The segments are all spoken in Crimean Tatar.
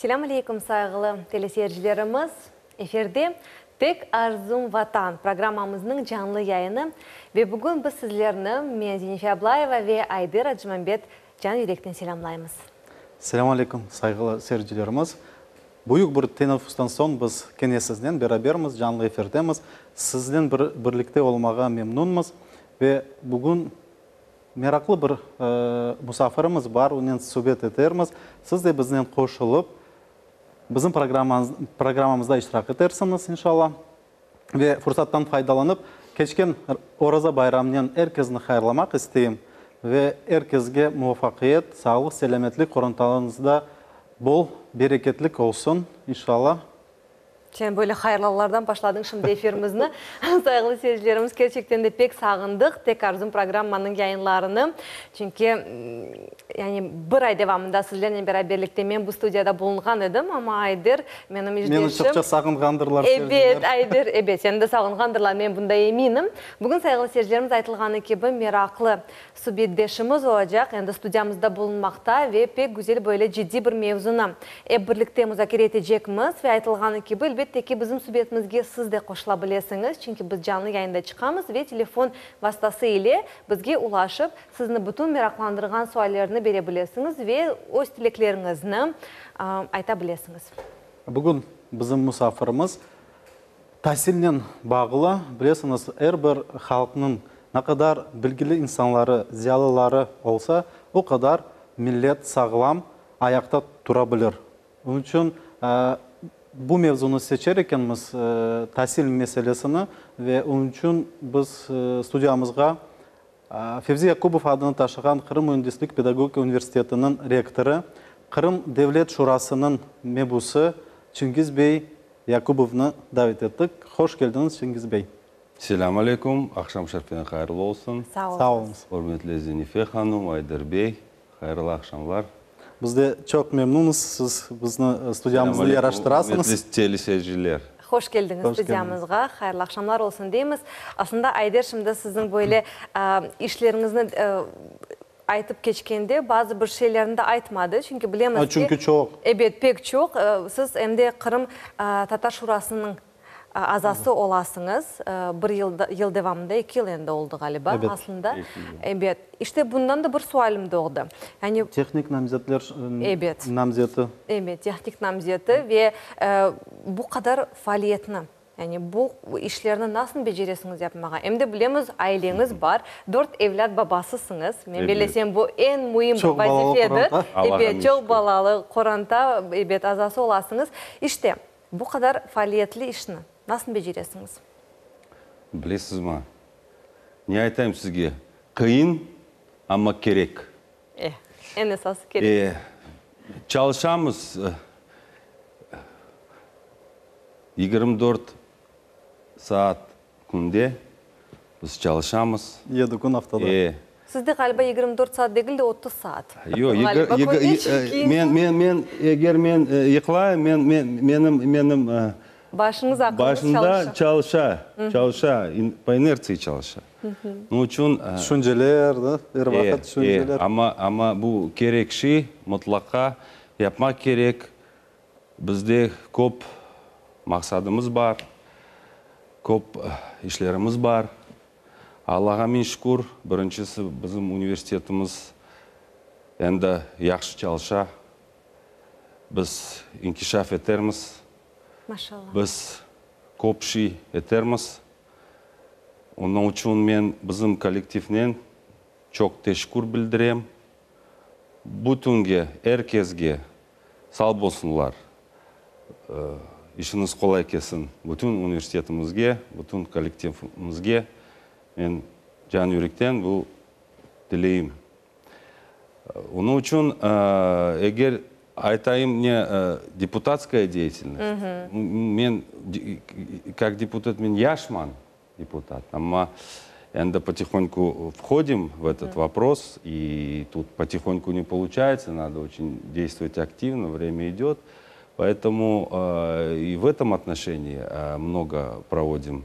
Selâm aleyküm, sayğılı teleseyircilerimiz! Efirde Tek arzum Vatan programmamıznıñ canlı yayını ve bugün biz sizlerni, men Zenife Ablayeva ve Ayder Acimambet can yürekten selâmlaymız. Selâm aleyküm, sayğılı seyircilerimiz! Büyük bir teneffüsten soñ biz kene siznen berabermiz, canlı efirdemiz. Siznen birlikte olmağa memnunmız ve bugün meraqlı bir musafirimiz bar, onen subet etermiz. Siz de biznen qoşulıp, bizim programmamızda iştirak etersiñiz, inşallah. Ve fursattan faydalanıp, keçken Oraza bayramınen er kesni hayırlamaq isteyim ve er kesge muvafaqiyet, sağlıq, selâmetlik, qorantalarıñızda bol bereketlik olsun, inşallah. Sen böyle hayırlavlardan başladıñ şimdi efirimizni. Sayğılı seyircilerimiz, kerçekten de pek sağındıq Tek arzum programmanıñ yayınlarını. Çünki, yani, bir ay devamında sizlernen beraberlikte men bu studiyada bulunğan edim, amma Ayder, menim işdeşim. Meni çoqça sağınğandırlar seyirciler. Ebet, Ayder, ebet, seni de sağınğandırlar, men bunda eminim. Bugün, sayğılı seyircilerimiz, aytılğanı kibi, meraqlı Subetdeşimiz olacaq, endi studiyamızda bulunmaqta ve pek güzel böyle ciddiy bir mevzunı ep birlikte muzakere etecekmiz. Ve aytılğanı kibi, elbette ki, bizim subetimizge siz de qoşula bilesiñiz, çünki biz canlı yayında çıqamız ve telefon vastası ile bizge ulaşıp, sizni bütün meraqlandırğan suallerni bere bilesiñiz ve öz tilekleriñizni ayta bilesiñiz. Bugün bizim musafirimiz Tasilnen bağlı, bilesiñiz, er bir halqnıñ ne qadar bilgili insanları, ziyalıları olsa, o qadar millet sağlam ayaqta tura bilir. Onıñ içün bu mevzunı seçer ekenmiz, tasil meselesini, ve onıñ içün biz studiyamızğa Fevzi Yakubov adını taşığan Qırım müendislik-pedagogika universitetiniñ rektorı, Qırım Devlet Şurasınıñ mebusı Çingiz bey Yakubovnı davet ettik. Hoş keldiñiz, Çingiz bey. Selâm aleyküm, aqşam şerfinen hayırlı olsun. Sağ Sağ oluñız. Ürmetli Zenife hanum, Ayder bey, hayırlı aqşamlar. Biz de çoq memnunız, siz bizni studiyamıznı yaraştırasıñız. Ürmetli teleseyirciler. Hoş keldiñiz studiyamızğa, hayırlı aqşamlar olsun deymiz. Aslında, Ayder, şimdi siziñ böyle işleriñizni aytıp keçkende, bazı bir şeylerni de aytmadı, çünki bilemiz ki. Çünki çoq. Ebet, pek çoq. Siz em de Qırım Tatar Şurasınıñ azası olasıñız. Bir yıl devamında, eki yıl endi oldı, ğaliba, aslında. Ebet. İşte, bundan da bir sualim doğdı. Yani. Tehnik namzetler namzeti. Ebet, tehnik namzeti ve bu qadar faaliyetni. Yani bu işlerni nasıl beceresiñiz yapmağa? Em de bilemiz, aileñiz bar, dört evlât babasısıñız. Men bellesem, bu eñ müim bir vazifedir. Ebet, çoq balalı qoranta, ebet, azası olasıñız. İşte, bu qadar faaliyetli işni nasıl beceresiñiz? Bilesizmi, ne aytayım sizge, qıyın, amma kerek. Eh, eñ esası kerek. Eh, çalışamız. 24 saat künde biz çalışamız. Yedi kün aftada. E. Sizde ğaliba 24 saat degil de, 30 saat. Yoq, Ğaliba künde, çünki men, men, men, eger men yıqlayım, men, men, menim, menim Başıñız, aqılıñız başımda çalışa. çalışa, çalışa, po inertsiya çalışa. Onıñ içün. Tüşünceler, da, er vaqıt tüşünceler. Amma, amma bu kerek şey, mıtlaqa yapmaq kerek. Bizde köp maqsadımız bar, köp işlerimiz bar. Allağa miñ şükür, birincisi bizim universitetimiz endi yahşı çalışa. Biz inkişaf etermiz. Maşallah. Biz köp şey etermiz. Onıñ içün men bizim kollektivnen çoq teşkür bildirem. Bütünge, er kesge sağ bolsunlar. İşiñiz qolay kelsin. Bütün universitetimizge, bütün kollektivimizge men can yürekten bu tileyim. Onıñ içün, eger aytayım ne, deputatskaya deyatelnost, men kak deputat, men yaşman deputat, amma endi potihonku vhodim v etot vopros, i tut potihonku ne poluçayetsya, nado oçen deystvovat aktivno, vremya idet, poetomu i v etom otnoşenii mnogo provodim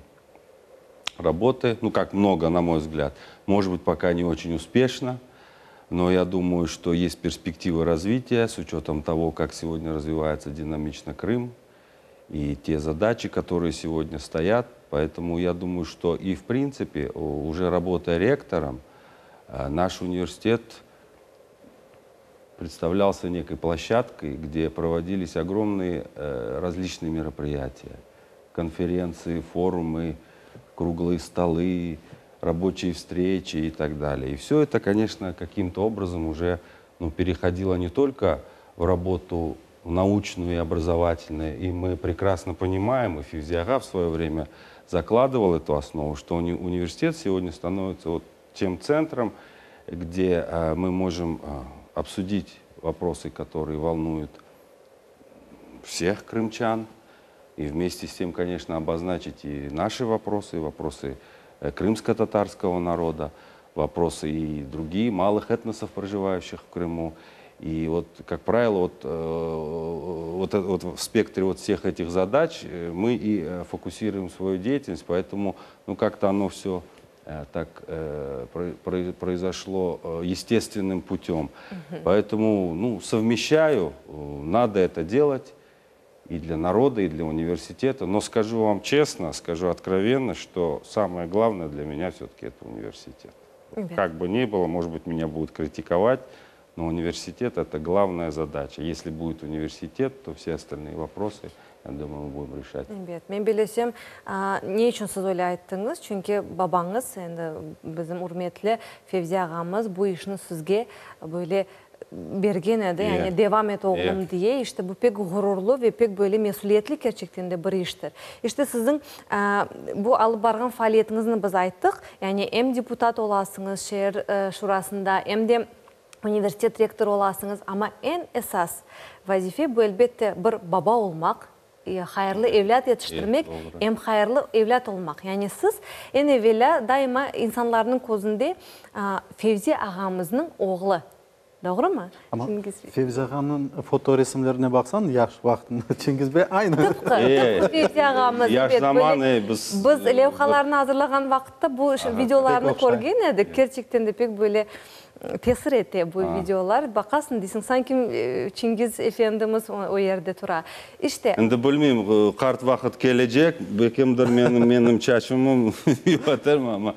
rabotı, nu kak mnogo, na moy vzglâd, možet bıt, poka ne oçen uspešno. Но я думаю, что есть перспективы развития с учетом того, как сегодня развивается динамично Крым и те задачи, которые сегодня стоят. Поэтому я думаю, что и в принципе, уже работая ректором, наш университет представлялся некой площадкой, где проводились огромные различные мероприятия. Конференции, форумы, круглые столы, рабочие встречи и так далее. И все это, конечно, каким-то образом уже ну, переходило не только в работу научную и образовательную, и мы прекрасно понимаем, и Февзи-ağa в свое время закладывал эту основу, что университет сегодня становится вот тем центром, где мы можем обсудить вопросы, которые волнуют всех крымчан, и вместе с тем, конечно, обозначить и наши вопросы, и вопросы крымско-татарского народа, вопросы и другие малых этносов, проживающих в Крыму. И вот, как правило, вот, вот, вот в спектре вот всех этих задач мы и фокусируем свою деятельность, поэтому ну, как-то оно все так произошло естественным путем. Поэтому ну, совмещаю, надо это делать и для народа, и для университета. Но скажу вам честно, скажу откровенно, что самое главное для меня все-таки это университет. Как бы ни было, может быть, меня будут критиковать, но университет – это главная задача. Если будет университет, то все остальные вопросы, я думаю, мы будем решать. Ebet, men bilsem, ne içün siz öyle ayttıñız? Çünki babañız, endi bizim ürmetli Fevzi ağamız bu işni sizge böyle bergen edi, yani devam et oğlum diye, işte bu pek ğururlı ve pek böyle mesüliyetli kerçekten de bir iştir. İşte siziñ bu alıp barğan faaliyetiñizni biz ayttıq, yani em deputat olasıñız şeer şurasında, em de universitet rektorı olasıñız, amma eñ esas vazife bu elbette bir baba olmaq, hayırlı evlât yetiştirmek, em hayırlı evlât olmaq. Yani siz eñ evelâ daima insanlarnıñ közünde Fevzi ağamıznıñ oğlu. Doğrumı? Amma Fevzi ağanıñ fotoresimlerine baqsañ, yaş vaqtında Çingiz bey aynı. Tıpqı, tıpqı Fevzi ağamız. Yaş zaman, biz. Biz levhalarnı azırlağan vaqıtta bu videolarnı körgen edik. Kerçekten de pek böyle tesir ete bu videolar. Baqasıñ, deysiñ, sanki Çingiz efendimiz o yerde tura. İşte. Endi bilmeyim, qart vaqıt kelecek, belkimdir menim, menim çaçımı yuvatarmı, amma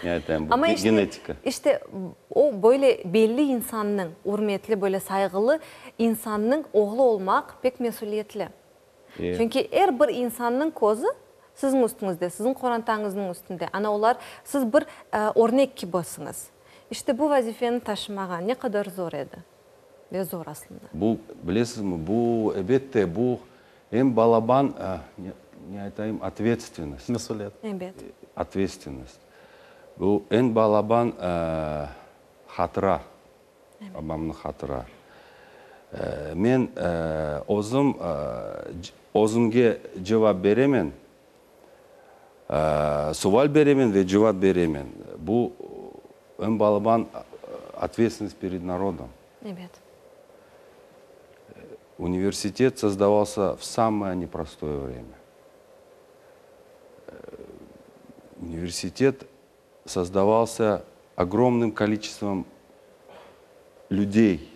ne aytayım, bu genetika. İşte, o böyle belli insannıñ, ürmetli, böyle sayğılı insannıñ oğlu olmaq pek mesüliyetli. Çünki er bir insannıñ közü siziñ üstüñizde, siziñ qorantañıznıñ üstünde. Ana olar, siz bir örnek kibisiñiz. İşte bu vazifeni taşımağa ne qadar zor edi ve zor aslında. Bu, bilesizmi, bu, elbette, bu em balaban, ne aytayım, otvetственность. Mesüliyet. Ebet. Otvetственность. Bu eñ balaban hatıra, babamnıñ hatıra. Men özüm özümge cevap beremen, sual beremen ve cevap beremen. Bu eñ balaban otvetственность перед народом. Ebet. Universitet создавался в самое непростое время. Университет создавался огромным количеством людей,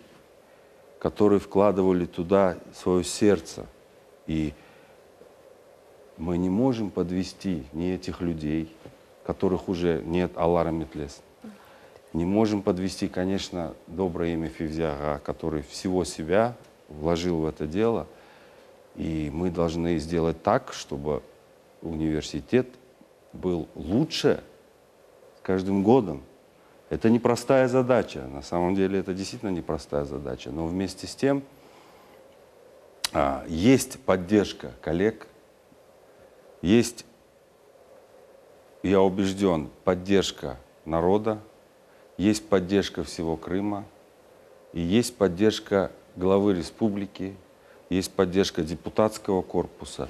которые вкладывали туда свое сердце. И мы не можем подвести ни этих людей, которых уже нет, Alla rahmet eylesin. Не можем подвести, конечно, доброе имя Февзи-ağa, который всего себя вложил в это дело. И мы должны сделать так, чтобы университет был лучше с каждым годом. Это непростая задача. На самом деле это действительно непростая задача. Но вместе с тем есть поддержка коллег, есть, я убежден, поддержка народа, есть поддержка всего Крыма, и есть поддержка главы республики, есть поддержка депутатского корпуса.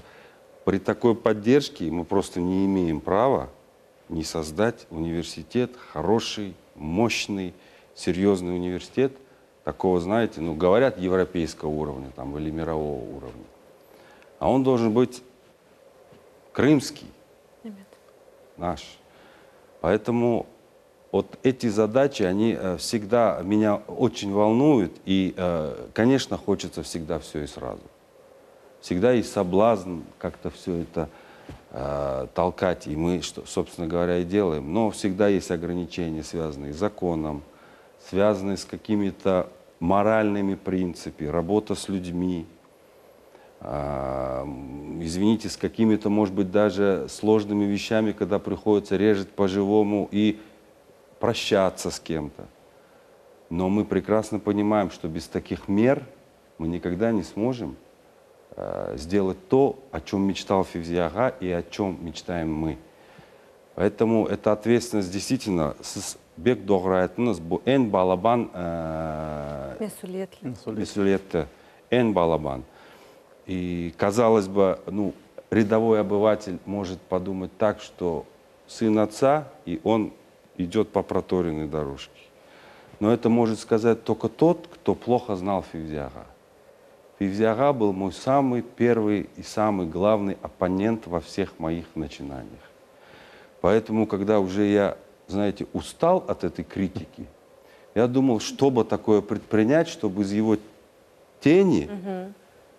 При такой поддержке мы просто не имеем права не создать университет, хороший, мощный, серьезный университет, такого, знаете, ну, говорят, европейского уровня там, или мирового уровня. А он должен быть крымский, Ebet. наш. Поэтому Вот эти задачи, они всегда меня очень волнуют, и, конечно, хочется всегда все и сразу. Всегда есть соблазн как-то все это толкать, и мы, что, собственно говоря, и делаем. Но всегда есть ограничения, связанные с законом, связанные с какими-то моральными принципами, работа с людьми, извините, с какими-то, может быть, даже сложными вещами, когда приходится резать по-живому и прощаться с кем-то. Но мы прекрасно понимаем, что без таких мер мы никогда не сможем сделать то, о чем мечтал Февзи-ağa и о чем мечтаем мы. Поэтому эта ответственность действительно, siz pek doğru ayttıñız, bu eñ balaban Mesüliyetli. Mesüliyetli, eñ balaban. И, казалось бы, ну, рядовой обыватель может подумать так, что сын отца, и он идет по проторенной дорожке. Но это может сказать только тот, кто плохо знал Февзи-ağa. Февзи-ağa был мой самый первый и самый главный оппонент во всех моих начинаниях. Поэтому, когда уже я, знаете, устал от этой критики, я думал, что бы такое предпринять, чтобы из его тени,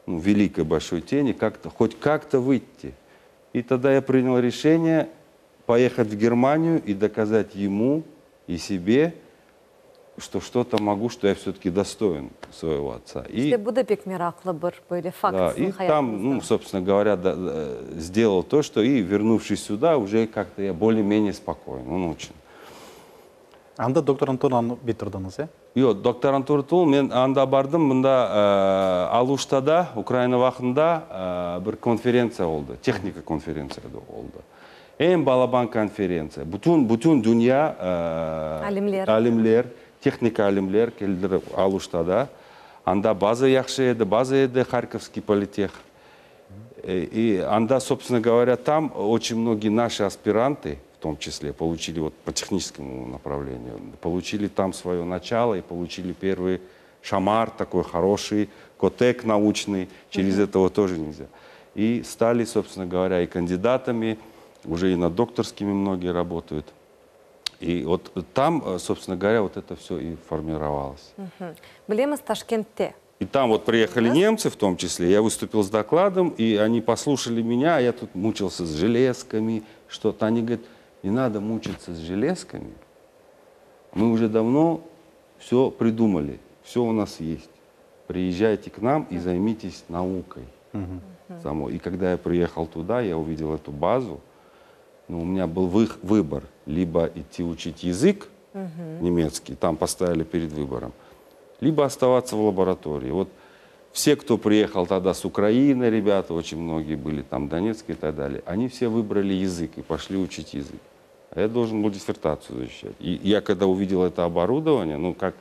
ну, великой большой тени, как-то, хоть как-то выйти. И тогда я принял решение поехать в Германию и доказать ему и себе, что что-то могу, что я все-таки достоин своего отца. И, İşte bu da pek meraqlı bir böyle fakt. Да, и там, ну, собственно говоря, да, сделал то, что и вернувшись сюда, уже как-то я более-менее спокоен, он очень. Anda doktoranturanı bitirdiñiz, e? Yoq, doktorantura tuvul, men anda bardım, mında Aluştada, Ukraina vaqtında bir konferentsiya oldı, tehnika konferentsiya oldı. Eñ balaban konferentsiya. Bütün dünya Alimler. Alimler, tehnika alimler keldiler Aluştada. Anda baza yahşı edi, baza edi Харьковский политех. И анда, собственно говоря, там очень многие наши аспиранты, в том числе, получили вот по техническому направлению, получили там свое начало и получили первый şamar такой хороший, kötek научный, через этого тоже нельзя. И стали, собственно говоря, и кандидатами, уже и над докторскими многие работают. И вот там, собственно говоря, вот это все и формировалось. Bilemiz Taşkentte. И там вот приехали немцы в том числе, я выступил с докладом, и они послушали меня, а я тут мучился с железками, что-то. Они говорят, не надо мучиться с железками, мы уже давно все придумали, все у нас есть. Приезжайте к нам и займитесь наукой самой. И когда я приехал туда, я увидел эту базу, ну, у меня был выбор, либо идти учить язык немецкий, там поставили перед выбором, либо оставаться в лаборатории. Вот все, кто приехал тогда с Украины, ребята, очень многие были там, Донецк и так далее, они все выбрали язык и пошли учить язык. А я должен был диссертацию защищать. И я когда увидел это оборудование, ну как,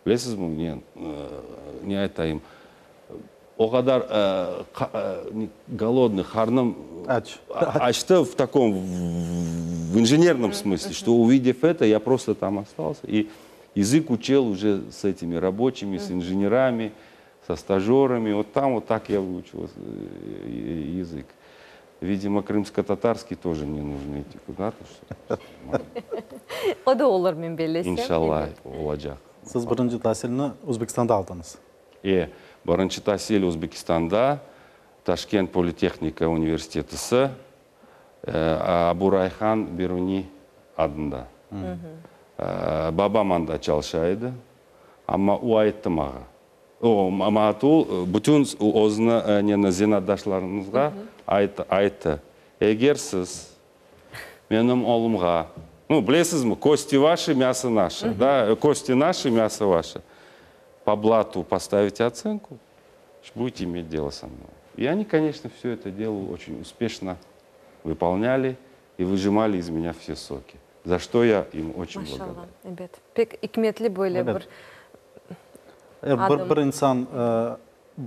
bilesiz ne, ne aytayım, o qadar голодный, qarnım Aç. Açtı в таком, в инженерном смысле, что увидев это, я просто там остался. И язык учил уже с этими рабочими, с инженерами, со стажерами. Вот там вот так я выучил язык. Видимо, крымско-татарский тоже мне нужно идти куда-то. O da olur men bellesem. İnşalla olacaq. Siz birinci tasilni Özbekistanda aldıñız. Birinci tasil Özbekistanda, Taşkent Politehnika universiteti, Abu Rayhan Beruni adında. Babam anda çalışa edi, amma o ayttı maña. O, maña bütün özüni neni zenaatdaşlarımızğa ayttı. Eger siz menim oğlumğa, ну, bilesizmi, кости ваши, мясо наше, да, кости наши, мясо ваше. По блату поставите оценку, будете иметь дело со мной. И они, конечно, все это дело очень успешно выполняли и выжимали из меня все соки. За что я им очень Maşalla, благодарен. Ebet. Pek ikmetli böyle Ebet. Bir Bir, adım. Bir insan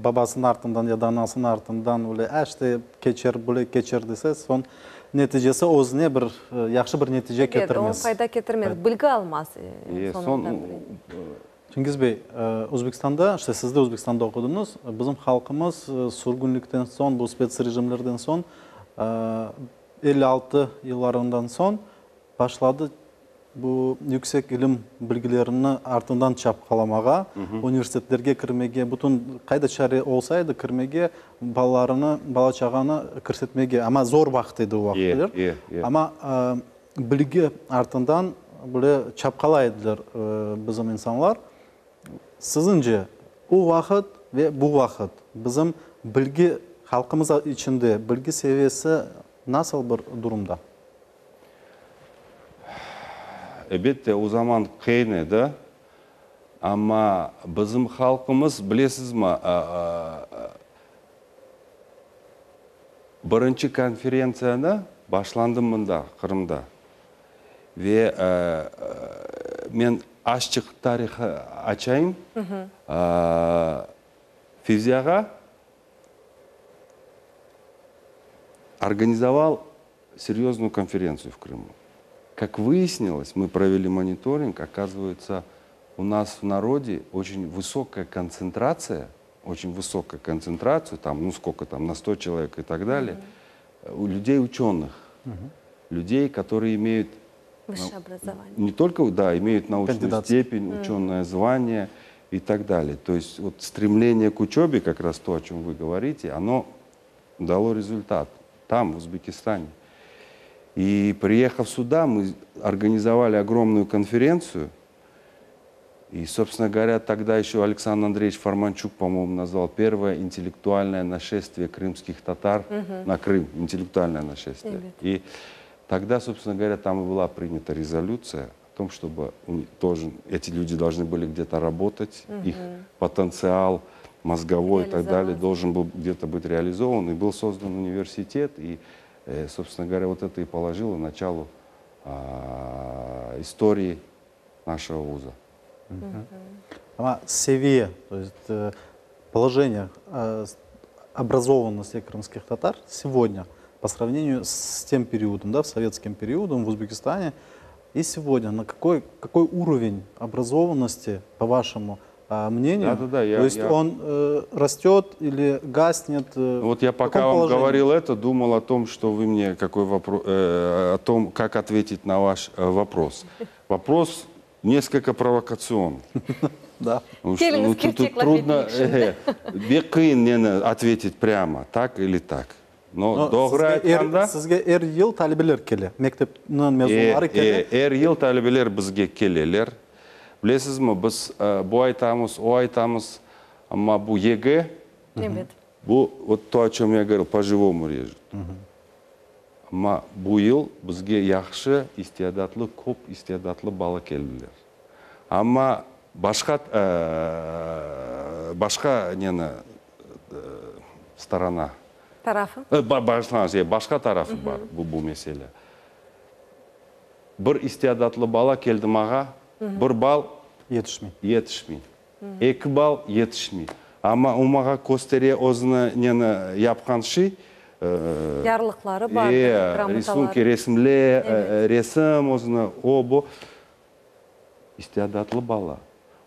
babasınıñ artından ya da anasınıñ artından öyle işte keçer, böyle keçer dese, soñ neticesi özüne bir yahşı bir netice Ebet, o ketirmez. fayda ketirmez, bilgi almaz. Soñ, Soñunda. Çingiz bey, Özbekistanda, işte siz de Özbekistanda oqudıñız, bizim halqımız sürgünlikten soñ, bu spetsrejimlerden soñ, 56 yıllarından soñ başladı. Bu yüksek ilim bilgilerini artından çapqalamağa, universitetlerge kirmege, bütün qayda çare olsa edi kirmege, balalarını, bala-çağanı kirsetmege. Amma zor vaqıt edi o vaqıtlar. Amma bilgi artından böyle çapqalay ediler bizim insanlar. Siziñce, o vaqıt ve bu vaqıt bizim bilgi, halqımız içinde bilgi seviyesi nasıl bir durumda? Elbette, o zaman qıyın edi, amma bizim halqımız, bilesizmi, birinci konferentsiyanı başlandı mında, Qırımda. Ve men azçıq tarih açayım. Fevzi ağa organizoval серьезную конференцию в Крыму. Как выяснилось, мы провели мониторинг, оказывается, у нас в народе очень высокая концентрация, очень высокая концентрация, там, ну сколько там, на 100 человек и так далее, у людей ученых, людей, которые имеют Высшее образование. Не только, да, имеют научную степень, ученое звание и так далее. То есть вот стремление к учебе, как раз то, о чем вы говорите, оно дало результат там, в Узбекистане. И приехав сюда, мы организовали огромную конференцию. И, собственно говоря, тогда еще Александр Андреевич Форманчук, по-моему, назвал первое интеллектуальное нашествие крымских татар на Крым. Интеллектуальное нашествие. И тогда, собственно говоря, там и была принята резолюция о том, чтобы тоже эти люди должны были где-то работать, их потенциал мозговой и так далее должен был где-то быть реализован. И был создан университет, и, собственно говоря, вот это и положило начало истории нашего вуза. Amma seviye, то есть положение образованности крымских татар сегодня по сравнению с тем периодом, да, советским периодом в Узбекистане, и сегодня на какой уровень образованности, по вашему мнению, Да, да, да, то есть я он растет или гаснет? Вот я в пока каком вам положении? говорил это, думал о том, что вы мне какой о том, как ответить на ваш вопрос. Вопрос несколько провокационный. Потому что, Келиңиз, тут кирчек трудно, лафет ишин. бек кыйын нени ответить прямо, так или так. Но Но doğru aytqanda sizge er yıl talebeler kele, mektepniñ mezunları kele. Er yıl talebeler bizge keleler. Bilesizmi, biz bu aytamız, o aytamız, amma bu ЕГЭ, bu, вот то, о чем я говорил, по-живому режет. Amma bu yıl bizge yahşı istidatlı, köp istidatlı bala keldiler. Amma başqa neni, сторона. Tarafı? Bağışlañız, başqa tarafı bar bu mesele. Bir istidatlı bala keldi maña, bir bal Yetişmey. Yetişmey. 2 bal yetişmey. Amma o maña köstere özüni neni yapqan şey, Yarlıqları bar, gramotалары. Рисунки, resimle, resim özüni, o bu. İstidatlı bala.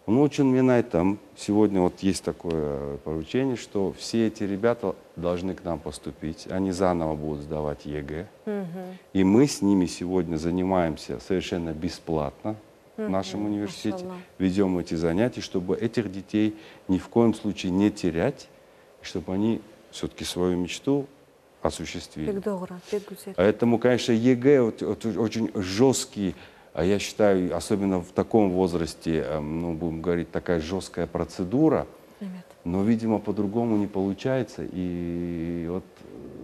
Onıñ içün men aytam, сегодня вот есть такое поручение, что все эти ребята должны к нам поступить, они заново будут сдавать ЕГЭ. И мы с ними сегодня занимаемся совершенно бесплатно в нашем университете, Машалла. ведем эти занятия, чтобы этих детей ни в коем случае не терять, чтобы они все-таки свою мечту осуществили. Pek doğru, pek güzel. Поэтому, конечно, ЕГЭ вот очень жесткий, а я считаю, особенно в таком возрасте, будем говорить, такая жесткая процедура, но, видимо, по-другому не получается, и вот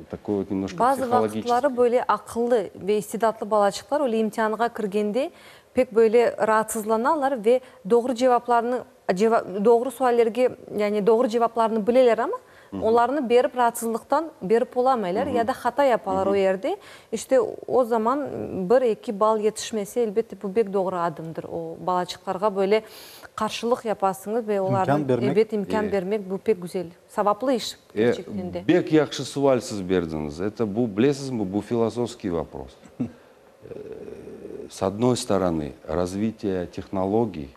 такой вот немножко Bazı психологический. vaqıtları böyle aqıllı ve istidatlı balaçıqlar öyle imtihanğa kirgende pek böyle raatsızlanalar ve doğru cevaplarını, doğru suallerge, yani doğru cevaplarını bileler ama olarnı berip raatsızlıqtan berip olamaylar ya da hata yapalar o yerde. İşte o zaman 1-2 bal yetişmese, elbette bu pek doğru adımdır. O balaçıqlarğa böyle qarşılıq yapasıñız ve olarnı İmkân bermek. elbet imkân bermek bu pek güzel. Savaplı iş kerçekten de. Pek yahşı sual siz berdiñiz. Это bu, bilesizmi, bu философский вопрос. С одной стороны, развитие технологий,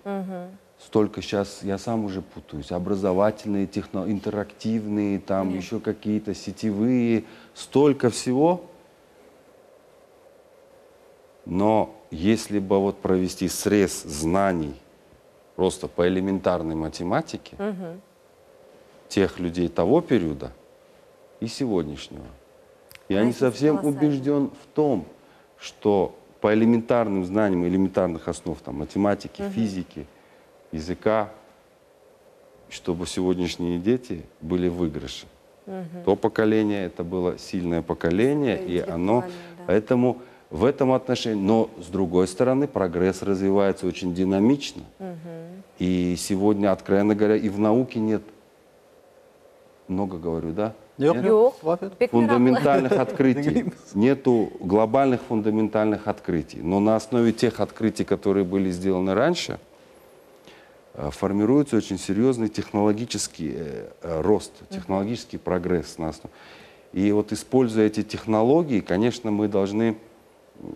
столько щас, я сам уже путаюсь, образовательные, интерактивные, еще какие-то сетевые, столько всего. Но если бы вот провести срез знаний просто по элементарной математике тех людей того периода и сегодняшнего, я не Разница совсем колоссальная. убежден в том, что по элементарным знаниям элементарных основ там, математики, физики, языка, чтобы сегодняшние дети были в выигрыше. То поколение, это было сильное поколение, и оно, Интеллектуальное, да. поэтому в этом отношении, но с другой стороны, прогресс развивается очень динамично. И сегодня, откровенно говоря, и в науке нет, много говорю, да? Yoq, Нет? Yoq. Laf et. Pek meraqlı. Фундаментальных открытий. Нету глобальных фундаментальных открытий. Но на основе тех открытий, которые были сделаны раньше, формируется очень серьезный технологический рост, технологический прогресс на основе. И вот используя эти технологии, конечно, мы должны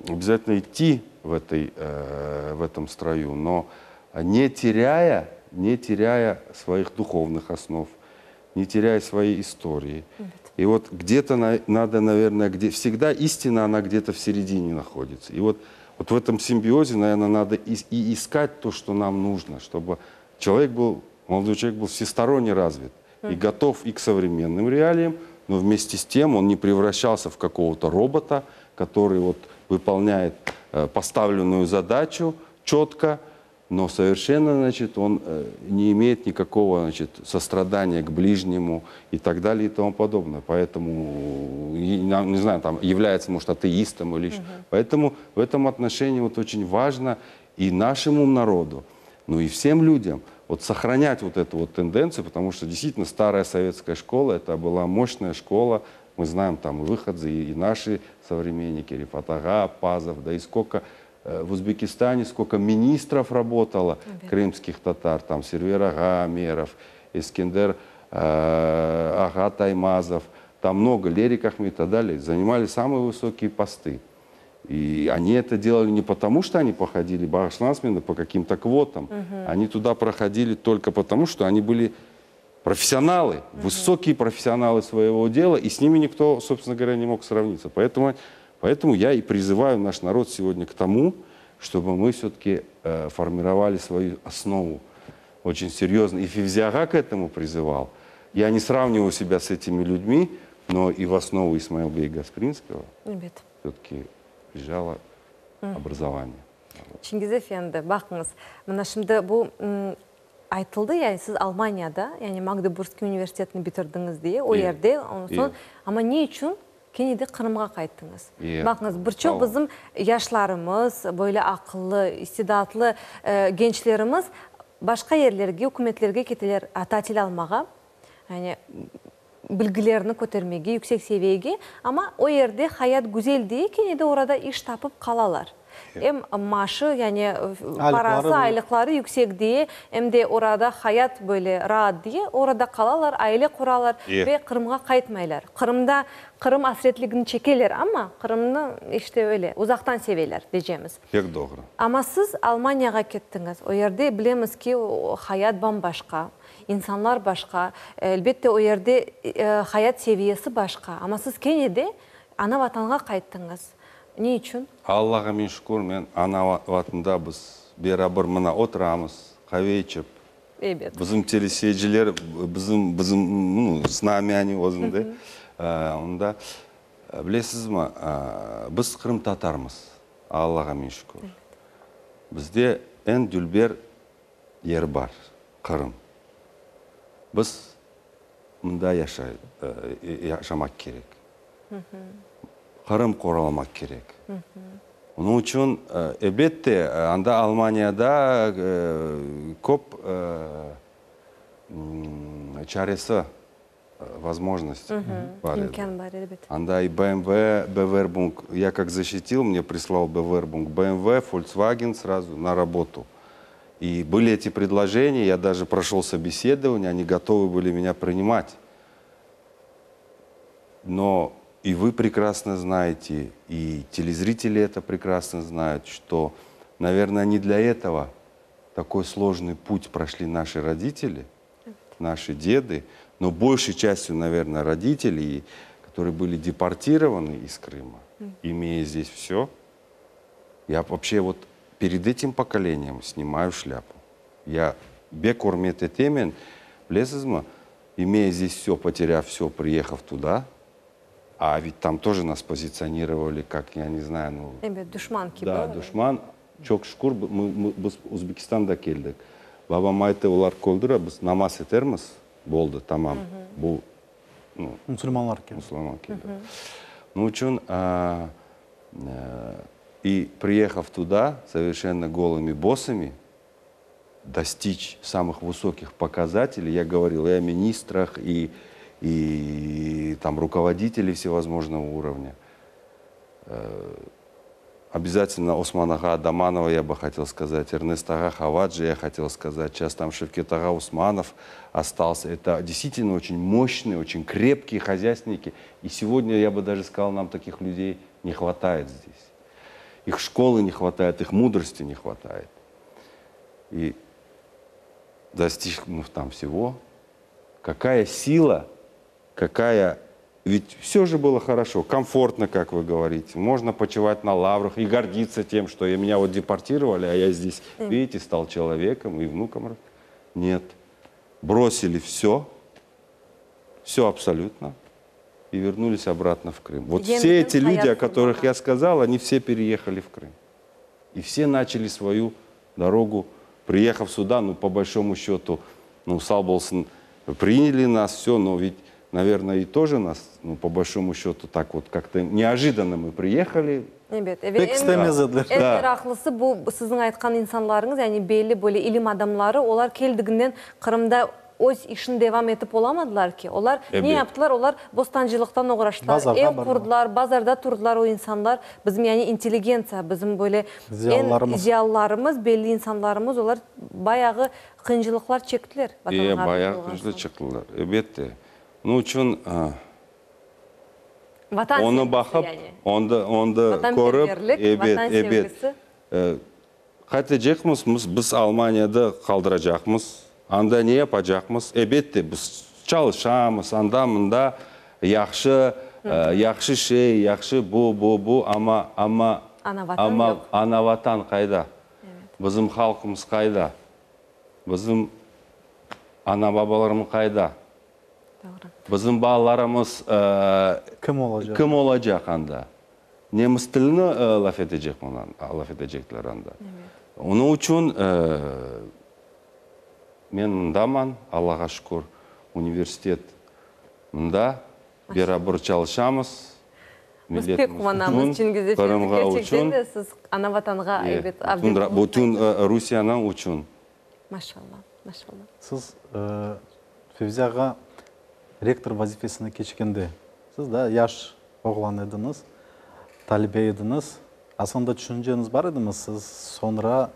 обязательно идти в этом строю, но не теряя своих духовных основ, не теряя своей истории. И вот где-то надо, наверное, где всегда истина, она где-то в середине находится. И вот в этом симбиозе, наверное, надо и искать то, что нам нужно, чтобы молодой человек был всесторонне развит и готов и к современным реалиям, но вместе с тем он не превращался в какого-то робота, который вот выполняет поставленную задачу четко, но совершенно, значит, он не имеет никакого, значит, сострадания к ближнему и так далее и тому подобное. Поэтому, и, не знаю, там, является, может, атеистом или еще. Поэтому в этом отношении вот очень важно и нашему народу, ну и всем людям вот сохранять вот эту вот тенденцию, потому что действительно старая советская школа, это была мощная школа, мы знаем там и выходцы, и наши современники, Рефат ağa, Аппазов, да и сколько в Узбекистане, сколько министров работало, крымских татар, там Сервер ağa Умеров, Эскендер ağa Таймазов, там много, Лерик Ахмед и так далее, занимали самые высокие посты. И они это делали не потому, что они походили bağışlañız meni по каким-то квотам. Они туда проходили только потому, что они были профессионалы, высокие профессионалы своего дела, и с ними никто, собственно говоря, не мог сравниться. Поэтому я и призываю наш народ сегодня к тому, чтобы мы все-таки формировали свою основу очень серьезно. И Февзи ağa к этому призывал. Я не сравниваю себя с этими людьми, но и в основу Исмаила Бея Гаспринского Ebet. все-таки лежало образование. Çingiz efendi, baqıñız, mına şimdi bu aytıldı, yani siz Almaniyada, yani Magdeburgskiy universitetini bitirdiñiz diye, o yerde, ondan soñ, amma ne içün kene de Qırımğa qayttıñız? Baqıñız, bir çoq bizim yaşlarımız, böyle aqıllı, istidatlı gençlerimiz başqa yerlerge, ükümetlerge keteler tatil almağa, yani bilgilerini kötermege, yüksek seviyege, amma o yerde hayat güzel diye kene de orada iş tapıp qalalar. Em maaşı, yani parası, aylıqları yüksek diye, em de orada hayat böyle raat diye, orada qalalar, aile quralar ve Qırımğa qaytmaylar. Qırımda Qırım asretligini çekeler, amma Qırımnı işte öyle uzaqtan seveler deycemiz. Pek doğru. Amma siz Almaniyağa kettiñiz. O yerde bilemiz ki, hayat bam-başqa, insanlar başqa, elbette o yerde hayat seviyesi başqa. Amma siz kene de ana vatanğa qayttıñız. Ne içün? Allağa 1000 şükür, men ana vatanda biz beraber mına oturamız, qave içip. Bizim teleseyirciler, bizim, ну, с нами они özünde. Onda, bilesizmi, biz qırımtatarmız, Allağa 1000 şükür. Bizde eñ dülber yer bar, Qırım. Biz mında yaşamaq kerek. Qırım qoralamaq kerek. Onıñ içün, elbette, anda Almaniyada köp çaresi, возможность bar edi. İmkân bar, elbet. Anda и BMW, Bewerbung, я как защитил, мне прислал Bewerbung BMW, Volkswagen сразу на работу. И были эти предложения, я даже прошел собеседование, они готовы были меня принимать. Но и вы прекрасно знаете, и телезрители это прекрасно знают, что, наверное, не для этого такой сложный путь прошли наши родители, наши деды, но большей частью, наверное, родители, которые были депортированы из Крыма, имея здесь все. Я вообще вот перед этим поколением снимаю шляпу. Я bek ürmet etemen, bilesizmi, имея здесь все, потеряв все, приехав туда, а ведь там тоже нас позиционировали как, я не знаю, ну... Ebet, duşman kibi. Да, duşman. Çoq şükür, biz Özbekistanda keldik. Babam ayttı, olar köldüre, biz namaz etermiz, boldı, tamam. Bu, ну, Musulmanlar keldi. Musulman keldi. Onıñ içün, и приехав туда, совершенно голыми босыми, достичь самых высоких показателей, я говорил и о министрах, и там руководителей всевозможного уровня. Обязательно Осман ağa Адаманова я бы хотел сказать, Эрнест ağa Хаваджи я хотел сказать, сейчас там Шевкет ağa Усманов остался. Это действительно очень мощные, очень крепкие хозяйственники. И сегодня, я бы даже сказал, нам таких людей не хватает здесь. Их школы не хватает, их мудрости не хватает. И достигнув там всего, какая сила, какая... Ведь все же было хорошо, комфортно, как вы говорите. Можно почивать на лаврах и гордиться тем, что меня вот депортировали, а я здесь, видите, стал человеком и внуком. Нет. Бросили все, все абсолютно, и вернулись обратно в Крым. Вот все эти люди, о которых я сказал, они все переехали в Крым. И все начали свою дорогу, приехав сюда, ну, по большому счету, ну, sağ bolsun, приняли нас, все, но ведь, наверное, и тоже нас, ну, по большому счету, так вот как-то неожиданно мы приехали. Ebet, Pek istemez ediler. Eñ meraqlısı bu siziñ aytqan insanlarıñız, yani belli böyle ilim adamları, olar keldiginden Qırımda öz işini devam etip olamadılar ki. Olar ne yaptılar? Olar bostancılıqtan oğraştılar, ev qurdılar, bazarda turdılar o insanlar. Bizim yani intelligentsiya, bizim böyle eñ ziyalılarımız, belli insanlarımız, olar bayağı qıyıncılıqlar çektiler. Bayağı qıyıncılıq çektiler, elbette. Onıñ içün onı baqıp, onı körip, ebet, ebet, qaytacaqmız, biz Almaniyada qaldıracaqmız, anda ne yapacaqmız? Elbette, biz çalışamız, anda, mında, yahşı, yahşı şey, yahşı bu, bu, bu, amma, amma, amma ana vatan qayda? Bizim halqımız qayda? Bizim ana-babalarımız qayda? Bizim balalarımız kim olacaq? Kim olacaq anda? Nemis tilini laf etecek, laf etecekler anda. Onıñ içün men mındaman, Allağa şükür, universitet mında, beraber çalışamız. Biz pek quvanamız, Çingiz efendi, kerçekten de siz ana vatanğa ebet avdet oldıñız. Bütün Rusiyaniñ içün. Maşallah, maşallah. Siz, Fevzi ağa, rektor vazifesine keçkende, siz daa yaş oğlan ediñiz, talebe ediñiz. Aslında tüşünceñiz bar edimi, siz soñra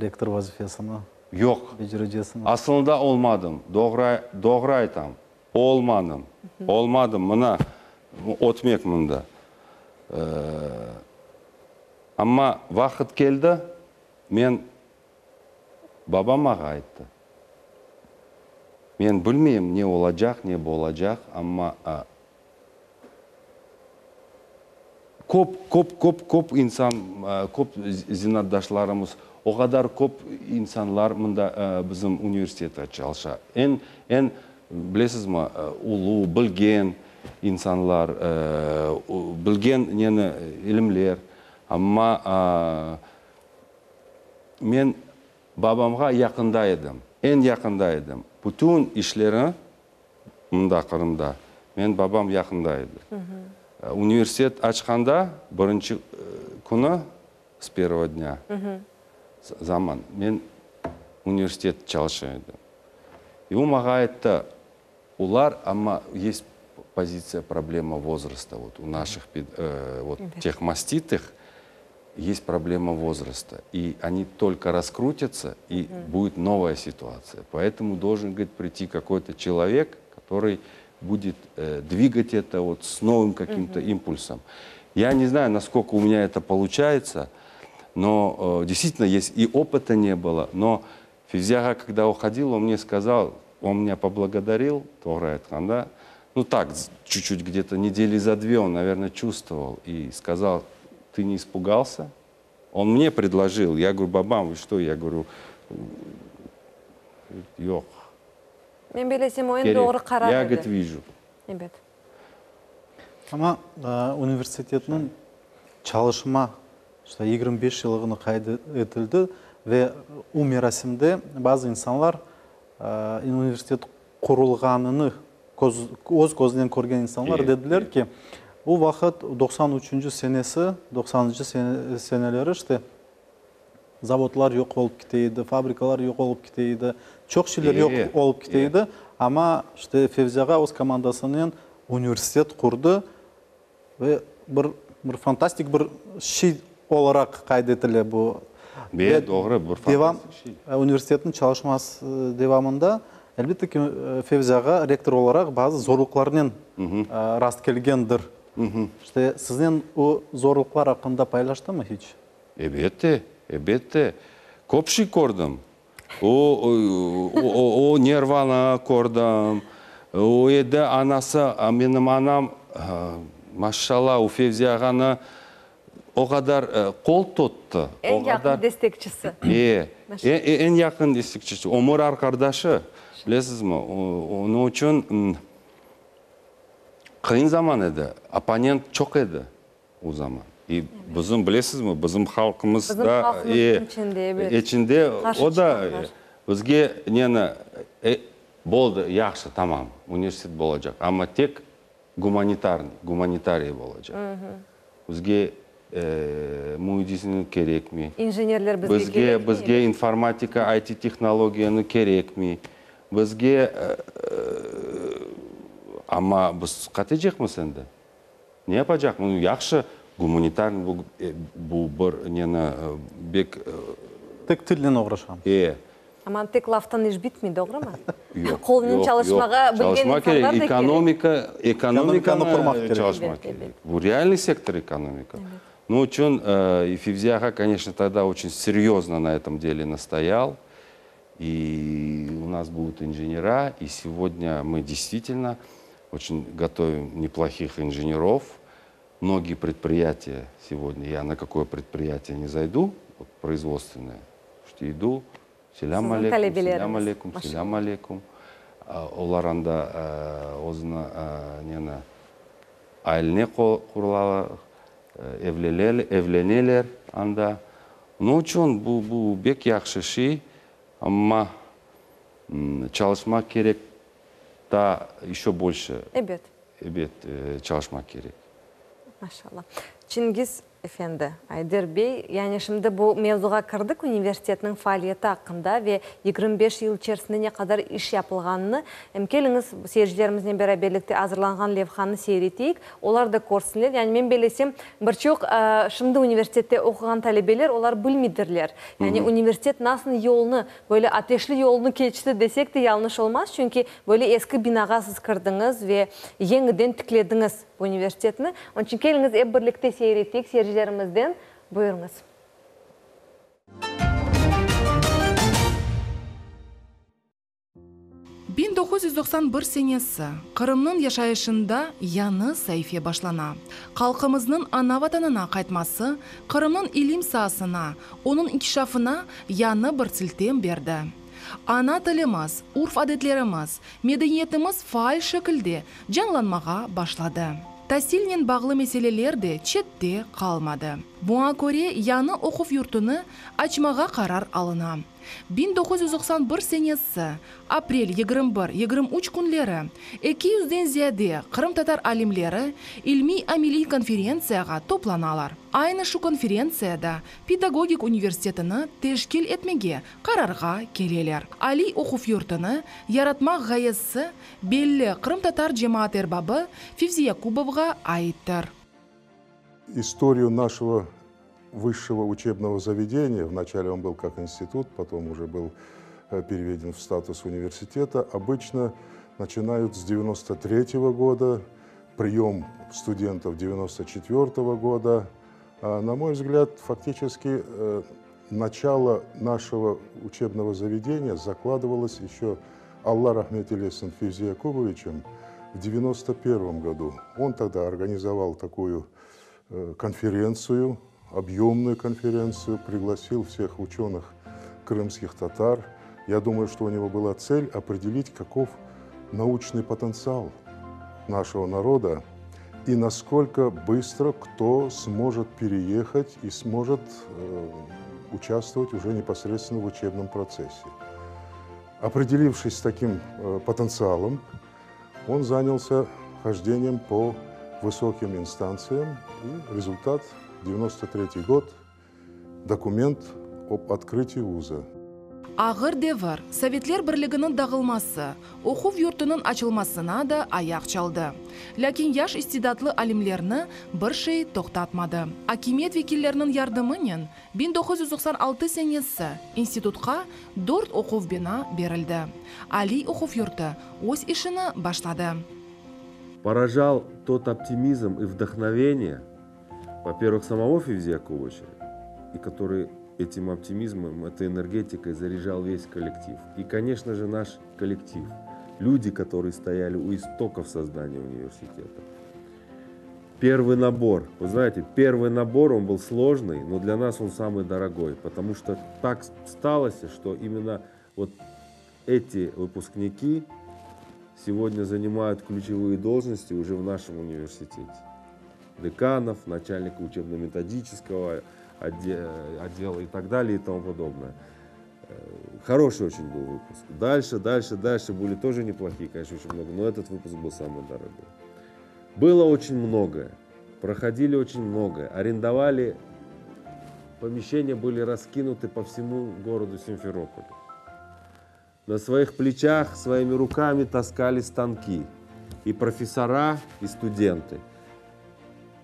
rektor vazifesini Yoq. becereceksiñiz? Aslında olmadım. Doğru, doğru aytam. Olmadım. Olmadım. Mına, ötmek mında. Amma vaqıt keldi, men babam maña ayttı. Men bilmeyim ne olacaq, ne bolacaq, amma köp, köp, köp, köp insan, köp zenaatdaşlarımız, o qadar köp insanlar mında bizim universitette çalışa. Eñ, eñ, bilesizmi, ulu, bilgen insanlar, bilgen neni, ilimler. Amma men babamğa yaqında edim, eñ yaqında edim. Bütün işleri mında, Qırımda, men babam yaqında edi. Universitet açqanda, birinci künü, с первого дня, zaman, men universitet çalışa edim. И o maña ayttı, olar, amma есть позиция, проблема возраста. Вот у наших, вот тех маститых, есть проблема возраста. И они только раскрутятся, и будет новая ситуация. Поэтому должен, говорит, прийти какой-то человек, который будет двигать это вот с новым каким-то импульсом. Я не знаю, насколько у меня это получается, но действительно есть и опыта не было. Но Fevzi ağa, когда уходил, он мне сказал, он меня поблагодарил, doğru да? Ну так, чуть-чуть где-то недели за две он, наверное, чувствовал. И сказал, ты не испугался? On mne predložil, ya govorю, babam, vı çto, ya govorю, yoq. Men bilesem, o eñ doğru qarar edi. Ya, govorit, viju. Ebet. Amma universitetniñ çalışma işte 25 yıllığını qayd etildi ve o merasimde bazı insanlar universitet qurulğanını öz közünen körgen insanlar dediler ki, o vaqıt 93-nci senesi, doqsanıncı seneleri işte zavodlar yoq olıp kete edi, fabrikalar yoq olıp kete edi, çoq şeyler yoq olıp kete edi, amma işte Fevzi ağa öz komandasınen universitet qurdı ve bir bir fantastik bir şey olaraq qayd etile bu. Ve doğru, bir fantastik şey. Universitetniñ çalışması devamında, elbette ki, Fevzi ağa rektor olaraq bazı zorluqlarnen rast kelgendir. İşte, siznen o zorluqlar aqqında paylaştımı hiç? Ebette, ebette. Köp şey kördim. O, o, o nervanı kördim. O edi anası, menim anam, maşşalla, o Fevzi ağanı o qadar qol tuttı. Eñ yaqın destekçisi. E, eñ yaqın destekçisi, ömür arqardaşı, bilesizmi, onıñ içün qıyın zaman edi, opponent çoq edi o zaman. İ bizim, bilesizmi, bizim halqımız da, içinde, o da bizge neni, boldı, yahşı, tamam, universitet bolacaq, amma tek Gumanitarnıy, gumanitariy bolacaq. Bizge müendislik kerekmi? İnjenerler bizge kerekmi? Bizge informatika, IT tehnologiyanı kerekmi? Bizge, amma biz qatecekmiz endi? Ne yapacaqmız? Yahşı, gumanitarnıy bu, bu bir neni bek. Tek tilnen oğraşamız. E. Aman tek laftan iş bitmey, doğrumı? Yoq, Qolnen çalışmağa bilgen Çalışmaq insanlar kerek, da kerek. ekonomika, Ekonomikanı qurmaq kerek. Çalışmaq kerek. Bu realnıy sektor ekonomika. Onıñ içün i Fevzi ağa, koneçno, togda oçün seryozno na etom dele nastoyal, i u nas budut injenera, i segodnâ mı deystvitelno oçün gotovim neplohih injenerov. Mnogiye predpriyatiya segodnâ, ya na kakoye predpriyatiye ne zaydu, vot proizvodstvennoye, işte idu, Selâm aleyküm, selâm aleyküm, selâm aleyküm. Olar anda özüni neni, ailene qurulalar, evleneler anda. Onıñ içün bu, bu bek yahşı şey, amma çalışmaq kerek daa еще больше. Ebet. Ebet, çalışmaq kerek. Maşallah. Çingiz efendi, Ayder bey, yani şimdi bu mevzuğa kirdik, universitetniñ faaliyeti aqqında ve 25 yıl içerisinde ne qadar iş yapılğanını. Em keliñiz, seyircilerimiznen beraberlikte azırlanğan levhanı seyir eteyik, olar da körsinler. Yani men bellesem, bir çoq şimdi universitette oquğan talebeler, olar bilmeydirler. Yani universitet nasıl yolnı, böyle ateşli yolnı keçti desek de yañlış olmaz, çünki böyle eski binağa siz kirdiñiz ve yeñiden tiklediñiz bu universitetni. Onıñ içün keliñiz, ep birlikte seyir eteyik seyircilerimizden. Buyurıñız. 1991 senesi, Qırımnıñ yaşayışında yañı saife başlana. Halqımıznıñ ana Vatanına qaytması Qırımnıñ ilim saasına, onıñ inkişafına yañı bir siltem berdi. Ana tilimiz, urf-adetlerimiz, medeniyetimiz faal şekilde canlanmağa başladı. Tasilnen bağlı meseleler de çette qalmadı. Buña köre yañı oquv yurtunı açmağa qarar alına. 1991 senesi, aprel 21, 23 künleri 200-den ziyade qırımtatar alimleri ilmiy-ameliy konferentsiyağa toplanalar. Aynı şu konferentsiyada pedagogik universitetini teşkil etmege qararğa keleler. Aliy oquv yurtunı yaratmaq ğayesi belli qırımtatar cemaat erbabı Fevzi Yakubovğa aittir. Историю нашего высшего учебного заведения, вначале он был как институт, потом уже был переведен в статус университета, обычно начинают с 93 года, прием студентов 94 года. А, на мой взгляд, фактически начало нашего учебного заведения закладывалось еще Alla rahmet eylesin Февзи Якубовичем в 91 году. Он тогда организовал такую конференцию. объемную конференцию, пригласил всех ученых крымских татар. Я думаю, что у него была цель определить, каков научный потенциал нашего народа и насколько быстро кто сможет переехать и сможет э, участвовать уже непосредственно в учебном процессе. Определившись с таким э, потенциалом, он занялся хождением по высоким инстанциям, и результат 93 год, документ об открытии вуза. Ağır devir, Sovetler Birliginiñ dağılması, oquv yurtunıñ açılmasına da ayaq çaldı. Lâkin yaş istidatlı alimlerni bir şey toqtatmadı. Akimiyet vekilleriniñ yardımınen 1996 senesi institutqa dört oquv bina berildi. Aliy oquv yurtu öz işini başladı. Поражал тот оптимизм и вдохновение, во-первых, самого Февзи Якубовича, и который этим оптимизмом, этой энергетикой заряжал весь коллектив. И, конечно же, наш коллектив. Люди, которые стояли у истоков создания университета. Первый набор, вы знаете, первый набор, он был сложный, но для нас он самый дорогой, потому что так сталось, что именно вот эти выпускники сегодня занимают ключевые должности уже в нашем университете. Деканов, начальника учебно-методического отдела и так далее и тому подобное. Э, хороший очень был выпуск. Дальше, дальше, дальше были тоже неплохие, конечно, очень много, но этот выпуск был самый дорогой. Было очень многое, проходили очень многое, арендовали, помещения были раскинуты по всему городу Симферополю. На своих плечах, своими руками таскали станки и профессора, и студенты.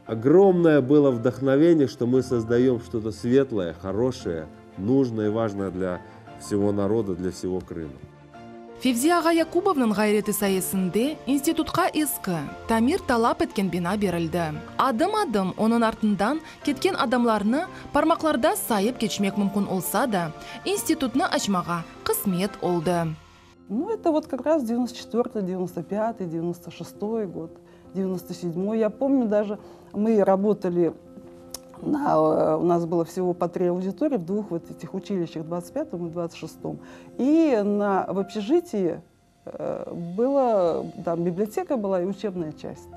Огромное было вдохновение, что мы создаем что-то светлое, хорошее, нужное и важное для всего народа, для всего Крыма. Fevzi ağa Yakubovnıñ ğayreti sayesinde institutqa eski, tamir talap etken bina berildi. Adım-adım onıñ artından ketken adamlarnı parmaqlarda sayıp keçmek mümkün olsa da, institutnı açmağa qısmet oldı. Ну, это вот как раз 94 95 96 год, 97 Я помню даже, мы работали на, э, у нас было всего по три аудитории в двух вот этих училищах, 25-м и 26-м. И на, в общежитии э, было, там библиотека была и учебная часть.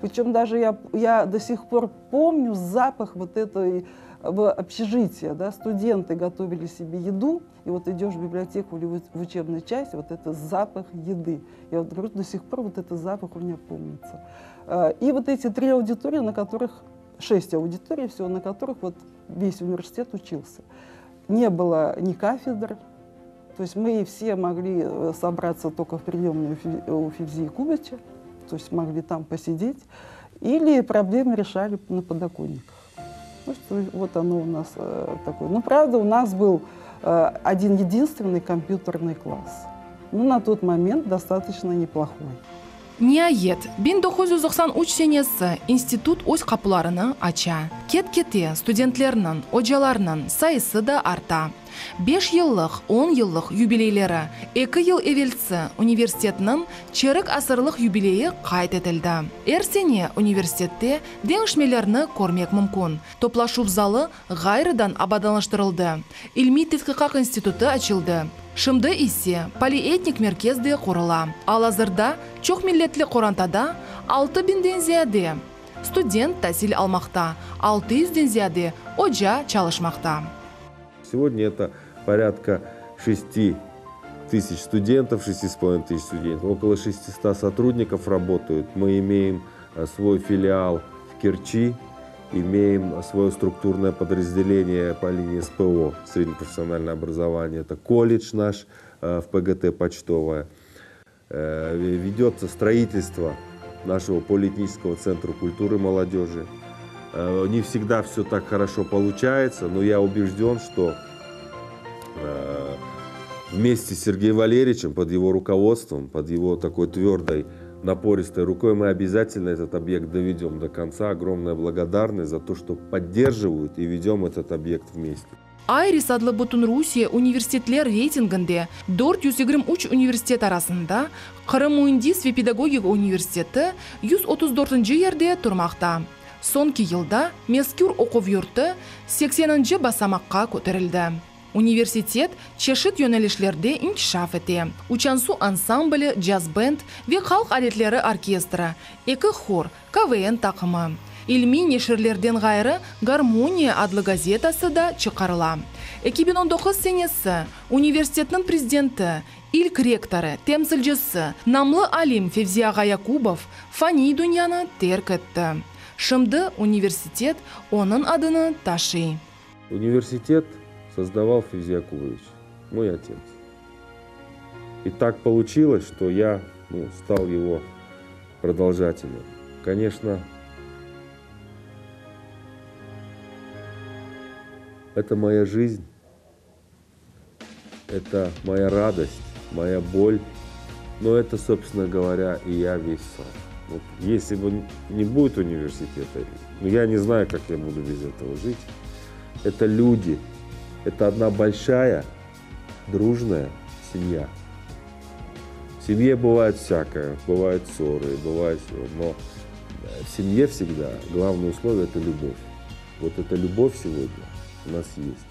Причем даже я, я до сих пор помню запах вот этой в общежития, да, студенты готовили себе еду, и вот идешь в библиотеку или в учебную часть, вот это запах еды. Я вот говорю, до сих пор вот этот запах у меня помнится. Э, и вот эти три аудитории, на которых, шесть аудиторий всего, на которых вот весь университет учился. Не было ни кафедр, то есть мы все могли э, собраться только в приемной у Февзи Якубовича, то есть могли там посидеть, или проблемы решали на подоконниках. Ну, что, вот оно у нас э, такое. Ну, правда, у нас был э, один единственный компьютерный класс. Ну, на тот момент достаточно неплохой. Niayet, 1993 senesi institut öz qapularını aça. Ket-kete studentlerniñ, ocalarnıñ sayısı da arta. 5 yıllıq, 10 yıllıq yubileyleri, 2 yıl evelsi universitetniñ çerik asırlıq yubileyi qayd etildi. Er sene universitette deñişmelerni körmek mümkün. Toplaşuv zalı ğayrıdan abadanlaştırıldı. İlmiy tedqiqat institutı açıldı. Şimdi ise polietnik merkez de qurula. Al-azırda çoq milletli qorantada 6000-den ziyade student tasil almaqta, 600-den ziyade oca çalışmaqta. Сегодня это порядка 6 тысяч студентов, 6,5 тысяч студентов, около 600 сотрудников работают. Мы имеем э, свой филиал в Керчи, имеем свое структурное подразделение по линии СПО, среднепрофессиональное образование. Это колледж наш э, в ПГТ «Почтовая». Э, ведется строительство нашего полиэтнического центра культуры молодежи. Э, не всегда все так хорошо получается, но я убежден, что вместе с Сергеем Валерьевичем, под его руководством, под его такой твердой, напористой рукой мы обязательно этот объект доведем до конца. Огромная благодарность за то, что поддерживают и ведем этот объект вместе. Айрис adlı bütün Rusiye universitetler reytinginde 423 universitet arasında Qırım müendis ve pedagogika universiteti 134 yerde turmaqta. Soñki yılda mezkür oquv yurtu sekseninci basamaqqa köterildi. Universitet çeşit yönelişlerde inkişaf ete, Uçansu ansambli, caz-bend ve halq aletleri orkestri, eki hor, KVN taqımı. İlmiy neşirlerden ğayrı, Garmoniya adlı gazetası da çıqarıla. 2019 senesi universitetniñ prezidenti, ilk rektorı, temsilcisi, namlı alim Fevzi ağa Yakubov faniy dünyanı terk etti. Şimdi universitet onıñ adını taşıy. Universitet создавал Февзи Якубович, мой отец. И так получилось, что я ну, стал его продолжателем. Конечно, это моя жизнь, это моя радость, моя боль, но это, собственно говоря, и я весь сам. Вот если бы не будет университета, ну я не знаю, как я буду без этого жить. Это люди, это одна большая, дружная семья. В семье бывает всякое, бывают ссоры, бывает все, но в семье всегда главное условие – это любовь. Вот эта любовь сегодня у нас есть.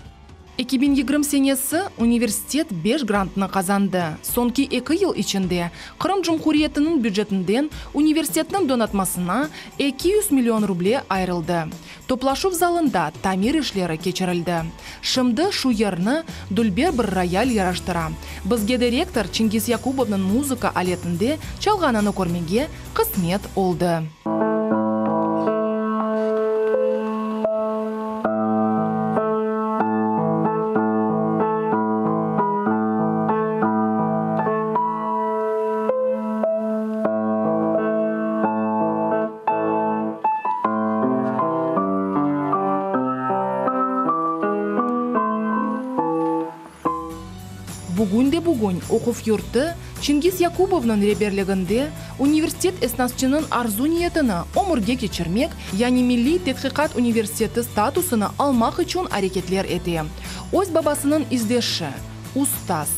2020 senesi universitet beş grantnı qazandı. Soñki eki yıl içinde Qırım Cumhuriyetiniñ bücetinden universitetniñ donatmasına 200 million ruble ayırıldı. Toplaşuv zalında tamir işleri keçirildi. Şimdi şu yerni dülber bir royal yaraştıra. Bizge de rektor Çingiz Yakubovnıñ muzıka aletinde çalğanını körmege qısmet oldı. Bugün de bugün oquv yurtu Çingiz Yakubovnıñ reberliginde universitet esnasçınıñ arzu-niyetini ömürge keçirmek, yani Milliy tedqiqat universiteti statusını almaq içün areketler ete. Öz babasınıñ izdeşi, ustaz,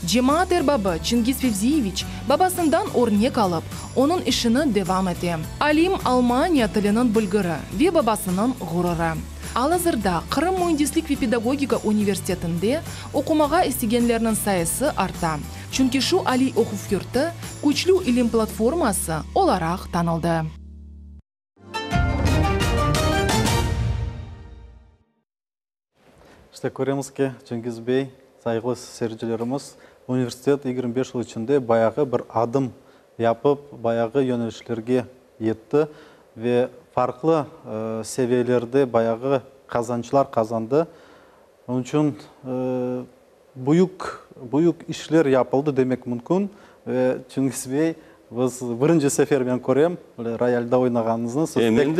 cemaat erbabı Çingiz Fevziyeviç babasından örnek alıp, onıñ işini devam ete. Alim Almaniya tiliniñ bilgiri ve babasınıñ ğururı. Al-azırda Qırım müendislik ve pedagogika universitetinde oqumağa istegenlerniñ sayısı arta, çünki şu aliy oquv yurtu küçlü ilim platforması olaraq tanıldı. İşte, köremiz ki, Cengiz bey, sayğılı seyircilerimiz, universitet 25 yıl içinde bayağı bir adım yapıp, bayağı yönelişlerge yetti ve farqlı seviyelerde bayağı qazançlar qazandı. Onıñ içün büyük, büyük işler yapıldı demek mümkün. Ve Çingiz bey, biz birinci sefer men körem, böyle royalda oynağanıñıznı. Siz tek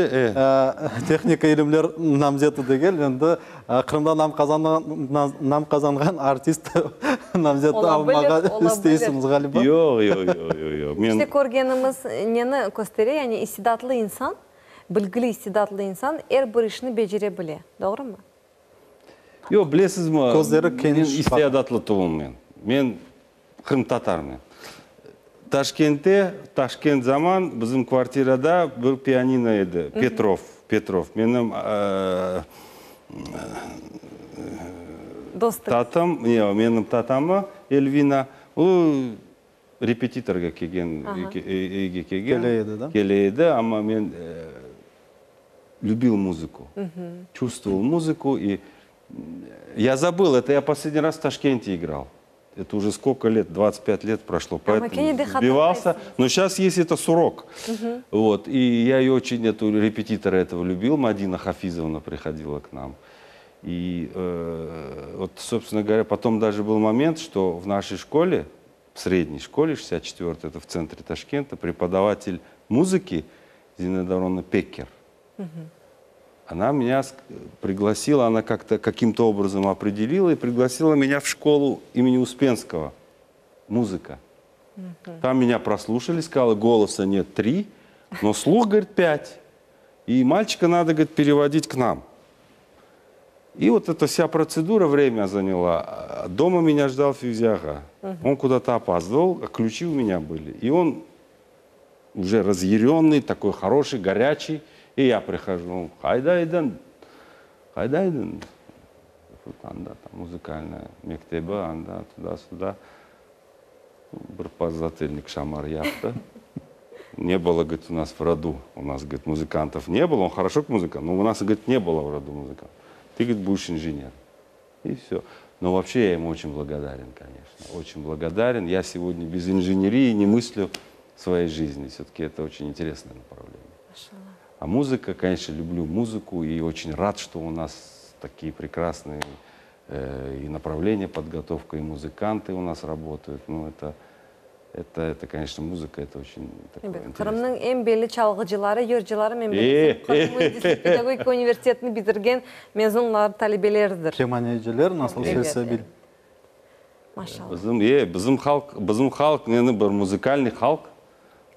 tehnika ilimler namzeti degil, endi Qırımda nam qazanğan, nam qazanğan artist namzeti almağa isteysiñiz, ğaliba. Yoq, yoq, yoq, yoq, yoq. Men. İşte körgenimiz neni köstere, yani istidatlı insan, bilgili istidatlı insan er bir işni becere bile, doğrumı? Yoq, bilesizmi, Közleri men keniş baq. istidatlı tuvum men. Men qırımtatarmen. Taşkente, Taşkent zaman bizim kvartirada bir pianino edi, Petrov, Petrov. Menim Dostıñız. Tatam, yoq, menim tatamı Elvina, o repetitorğa kelgen, evge kelgen. Kele edi, da? Kele edi, amma men любил музыку, чувствовал музыку. И я забыл, это я последний раз в Ташкенте играл. Это уже сколько лет, 25 лет прошло, поэтому сбивался. Но сейчас есть это сурок. Вот, и я ее очень, эту репетитора этого любил, Мадина Хафизовна приходила к нам. И вот, собственно говоря, потом даже был момент, что в нашей школе, в средней школе, 64 это в центре Ташкента, преподаватель музыки Зинаида Ароновна Пеккер. Она меня пригласила, она как-то каким-то образом определила и пригласила меня в школу имени Успенского. Музыка. Там меня прослушали, сказала, голоса нет 3, но слух, говорит, 5. И мальчика надо, говорит, переводить к нам. И вот эта вся процедура время заняла. Дома меня ждал Февзи-ağa. Он куда-то опаздывал, а ключи у меня были. И он уже разъяренный, такой хороший, горячий. И я prihojу, qayda ediñ? Qayda ediñ? Anda, там, muzıkalnaya mektebi, anda, tuda-suda. Bir podzatılnik şamar yaptı. Не было, говорит, у нас в роду. У нас, говорит, музыкантов не было. Он хорошо музыкант, но у нас, говорит, не было в роду музыкантов. Ты, говорит, будешь инженер. И все. Но вообще я ему очень благодарен, конечно. Очень благодарен. Я сегодня без инженерии не мыслю своей жизни. Все-таки это очень интересное направление. А музыка, конечно, люблю музыку и очень рад, что у нас такие прекрасные и направления подготовка, и музыканты у нас работают. Ну, это, конечно, музыка, это очень такое интересное. Qırımnıñ eñ belli çalğıcıları, yırcıları, men bilsem, Qırım müendislik pedagogika universitetini bitirgen mezunlar, talebeleridir. Kemaneciler nasıl Selsebil. Maşallah. Bizim halq neni bir muzıkalnıy halq,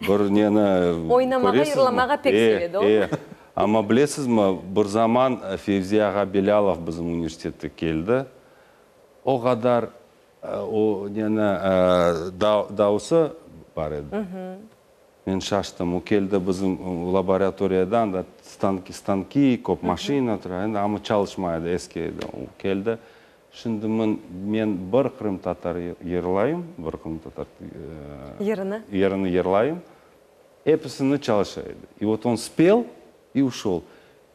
bir neni Oynamağa, yırlamağa pek sevedi o. Amma bilesizmi, bir zaman Fevzi ağa Belâlov bizim universitetke keldi. O qadar o neni davusı bar edi. Men şaştım. O keldi bizim laboratoriyadan, anda stanki, köp maşina tura endi, amma çalışmay edi, eski edi. O keldi. Şimdi men bir qırımtatar yırlayım, bir qırımtatar yırını yırını yırlayım, episini çalışa edi. И вот он спел и ушел.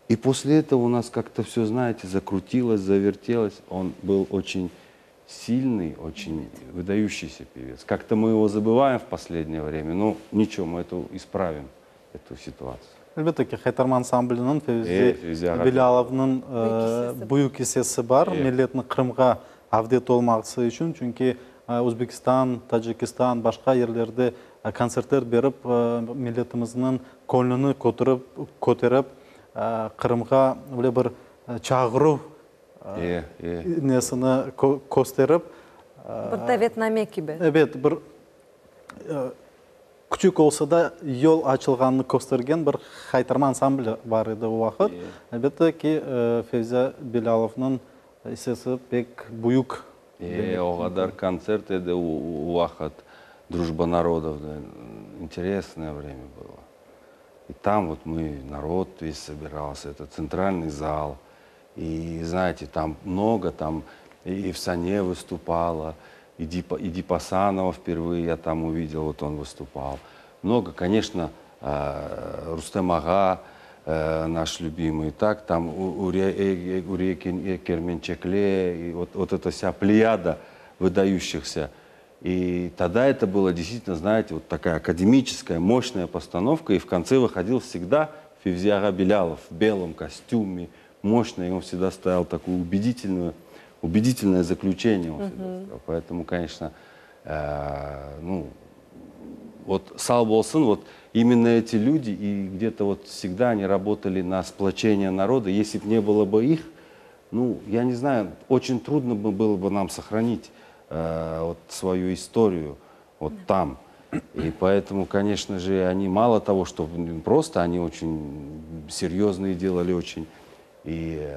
И после этого у нас как-то все, знаете, закрутилось, завертелось. Он был очень сильный, очень выдающийся певец. Как-то мы его забываем в последнее время, но ничего, мы это исправим, эту ситуацию. Elbette ki, Haytarma ansambliniñ Fevzi Bilâlovnıñ büyük issesi bar, milletniñ Qırımğa avdet olması içün, çünki Özbekistan, Tacikistan, başqa yerlerde kontsertler berip, milletimizniñ könlüni köterip, Qırımğa öyle bir çağıruv nesini kösterip. Bir davetname kibi. Ebet, bir küçük olsa da, yol açılğanını köstergen bir Haytarma ansambli bar edi o vaqıt. Elbette ki, Fevzi Bilâlovnıñ issesi pek büyük. O qadar kontsert edi o vaqıt, Drujba narodov, interesное время было. И там вот мы, народ весь собирался, это центральный зал. И, знаете, там много, там и Эфсане выступала, и Эдипа Асанова впервые я там увидел, вот он выступал. Много, конечно, Рустем ağa, наш любимый, так, там Uriye Kermençekli, и вот эта вся плеяда выдающихся. И тогда это было действительно, знаете, вот такая академическая, мощная постановка, и в конце выходил всегда Февзи ağa Белялов в белом костюме, мощный, и он всегда ставил такую убедительную, убедительное заключение. Он всегда ставил. Поэтому, конечно, ну, вот sağ bolsun, вот именно эти люди, и где-то вот всегда они работали на сплочение народа. Если бы не было бы их, ну, я не знаю, очень трудно бы было бы нам сохранить вот свою историю вот там. И поэтому, конечно же, они мало того, что просто, они очень серьезные делали очень, и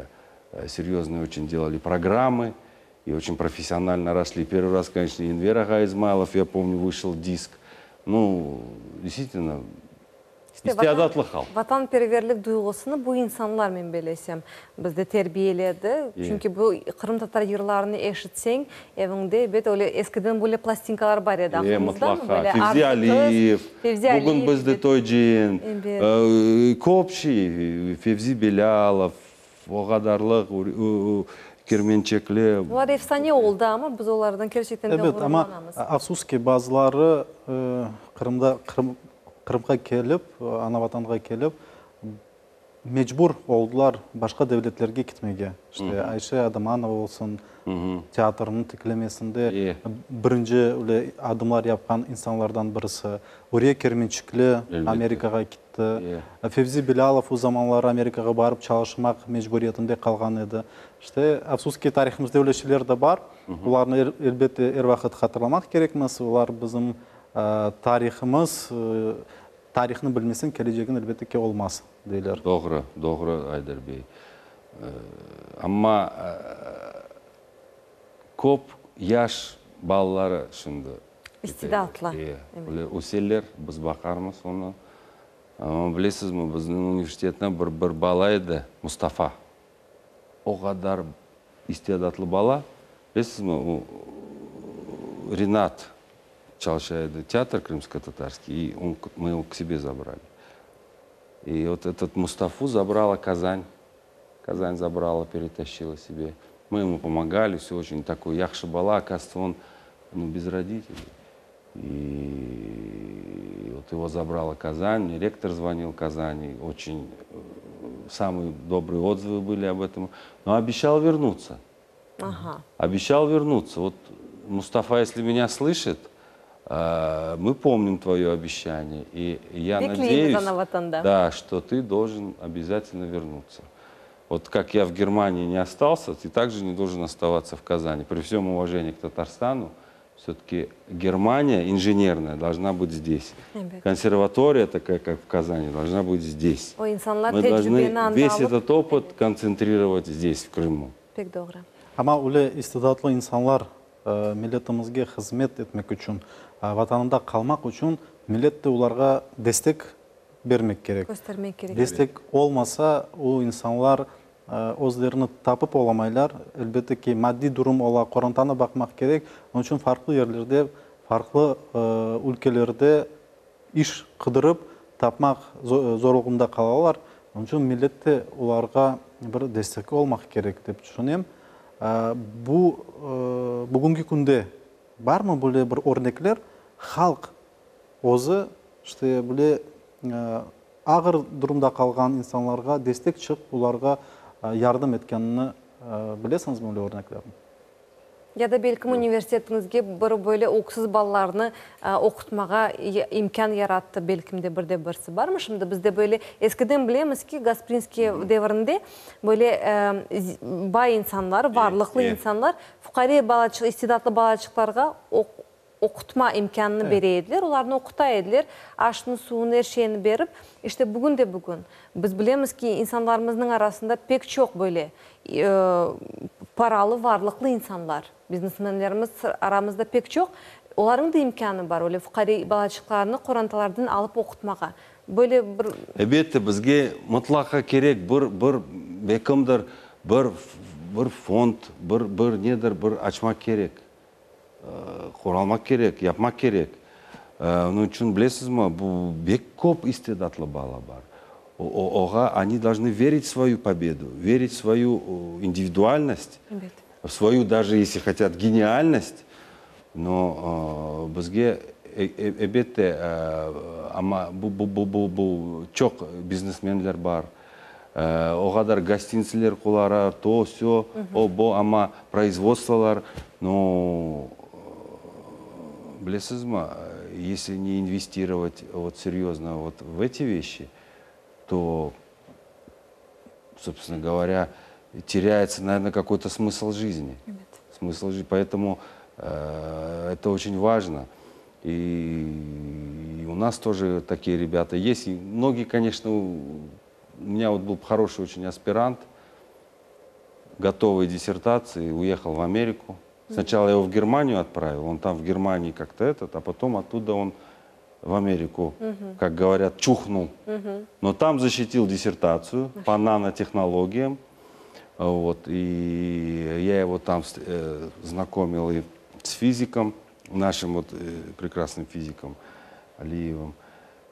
серьезные очень делали программы, и очень профессионально росли. Первый раз, конечно, Энвер ağa Измайлов, я помню, вышел диск. Ну, действительно, istidatlı halq. Vatanperverlik duyğusını bu insanlar men bilsem bizde terbiyeledi. Çünki bu qırımtatar yırlarını eşitseñ, eviñde ebet öyle eskiden böyle plastinkalar bar edi. Mıtlaqa. Fevzi Aliyev, Bugün bizde toy cıyın, köp şey, Fevzi Belâlov, o qadarlıq Kermençekli. Bular efsane oldı amma biz olardan kerçekten de Ebet, amma afsus ki, bazıları Qırımda Qırımğa kelip, ana vatanğa kelip, mecbur oldılar başqa devletlerge ketmege. İşte Ayşe Adamanova olsun, teatrnıñ tiklemesinde birinci öyle adımlar yapqan insanlardan birisi. Uriye Kermençikli Amerikağa ketti. Fevzi Bilâlov o zamanları Amerikağa barıp çalışmaq mecburiyetinde qalğan edi. İşte, afsus ki, tarihimizde öyle şeyler de bar. Olarnı, elbette, er vaqıt hatırlamaq kerekmiz. Olar bizim tarihimiz, tarihnı bilmeseñ, kelecegiñ, elbette ki, olmaz, deyler. Doğru, doğru, Ayder bey. Amma köp yaş balaları şimdi İstidatlı. Öyle öseler, biz baqarmız onı. Amma bilesizmi, bizniñ universitetinde bir, bir bala edi, Mustafa. O qadar istidatlı bala. Bilesizmi, o, Ринат çalışa edi, театр крымско-татарский, и он, мы его к себе забрали. И вот этот Мустафу забрала Казань. Казань забрала, перетащила себе. Мы ему помогали, все очень такой yahşı bala, оказывается, он ну, без родителей. И вот его забрала Казань, мне ректор звонил Казани, очень э, самые добрые отзывы были об этом. Но обещал вернуться. Обещал вернуться. Вот Мустафа, если меня слышит, э, мы помним твое обещание. И я Bekleymiz надеюсь, ana vatanda. да, что ты должен обязательно вернуться. Вот как я в Германии не остался, ты также не должен оставаться в Казани. При всем уважении к Татарстану, все-таки Германия инженерная должна быть здесь. Ebet. Консерватория такая, как в Казани, должна быть здесь. O insanlar Мы должны tecribeni anda весь alıp этот опыт концентрировать здесь, в Крыму. Pek doğru. Amma öyle istidatlı insanlar e, milletimizge hızmet etmek içün, e, vatanında qalmaq içün millet de olarğa destek bermek kerek. Köstermek kerek. Destek olmasa, o insanlar e, özlerini tapıp olamaylar. Elbette ki, maddiy durum ola, qorantanı baqmaq kerek. Onıñ içün farqlı yerlerde, farqlı e, ülkelerde iş qıdırıp tapmaq zorluğında qalalar. Onıñ içün millet de olarğa bir destek olmaq kerek dep tüşünem. E, Bu e, bugünki künde barmı böyle bir örnekler halq özü işte böyle e, ağır durumda qalğan insanlarğa destek çıqıp olarğa e, yardım etkenini e, bilesiñizmi öyle örneklerni? Ya da belki universitetiñizge bir böyle öksüz balalarnı e, oqutmağa imkân yarattı belki de bir de birisi barmı? Şimdi bizde böyle eskiden bilemiz ki Gasprinskiy devrinde böyle e, bay insanlar, varlıqlı insanlar fuqare balaçıq, istidatlı balaçıqlarğa oqutma imkânını bere ediler, olarnı oquta ediler, aşını, suvunı, er şeyini berip, işte bugün de bugün biz bilemiz ki insanlarımıznıñ arasında pek çoq böyle e, paralı, varlıqlı insanlar, biznesmenlerimiz aramızda pek çoq, olarnıñ da imkânı bar, öyle fuqare balaçıqlarnı qorantalardan alıp oqutmağa. Böyle bir Elbette bizge mıtlaqa kerek bir bir belki bir bir fond, bir bir nedir bir açmaq kerek. Quralmaq kerek, yapmaq kerek. Onıñ içün bilesizmi, bu pek köp istidatlı bala bar. Oğa они должны верить в свою победу, верить в свою индивидуальность, в свою, даже если хотят, гениальность. Но bizge elbette amma bu bu bu bu bu çoq biznesmenler bar. O qadar gostinitsalar quralar, то все, o bu amma производстволар, но bilesizmi, если не инвестировать вот серьезно вот в эти вещи, то, собственно говоря, теряется, наверное, какой-то смысл жизни. Смысл жизни. Поэтому э, это очень важно. И, и у нас тоже такие ребята есть. И многие, конечно, у меня вот был хороший очень аспирант, готовой диссертации, уехал в Америку. Сначала я его в Германию отправил, он там в Германии как-то этот, а потом оттуда он в Америку, как говорят, чухнул. Но там защитил диссертацию по нанотехнологиям. Вот, и я его там э, знакомил и с физиком, нашим вот э, прекрасным физиком Алиевым.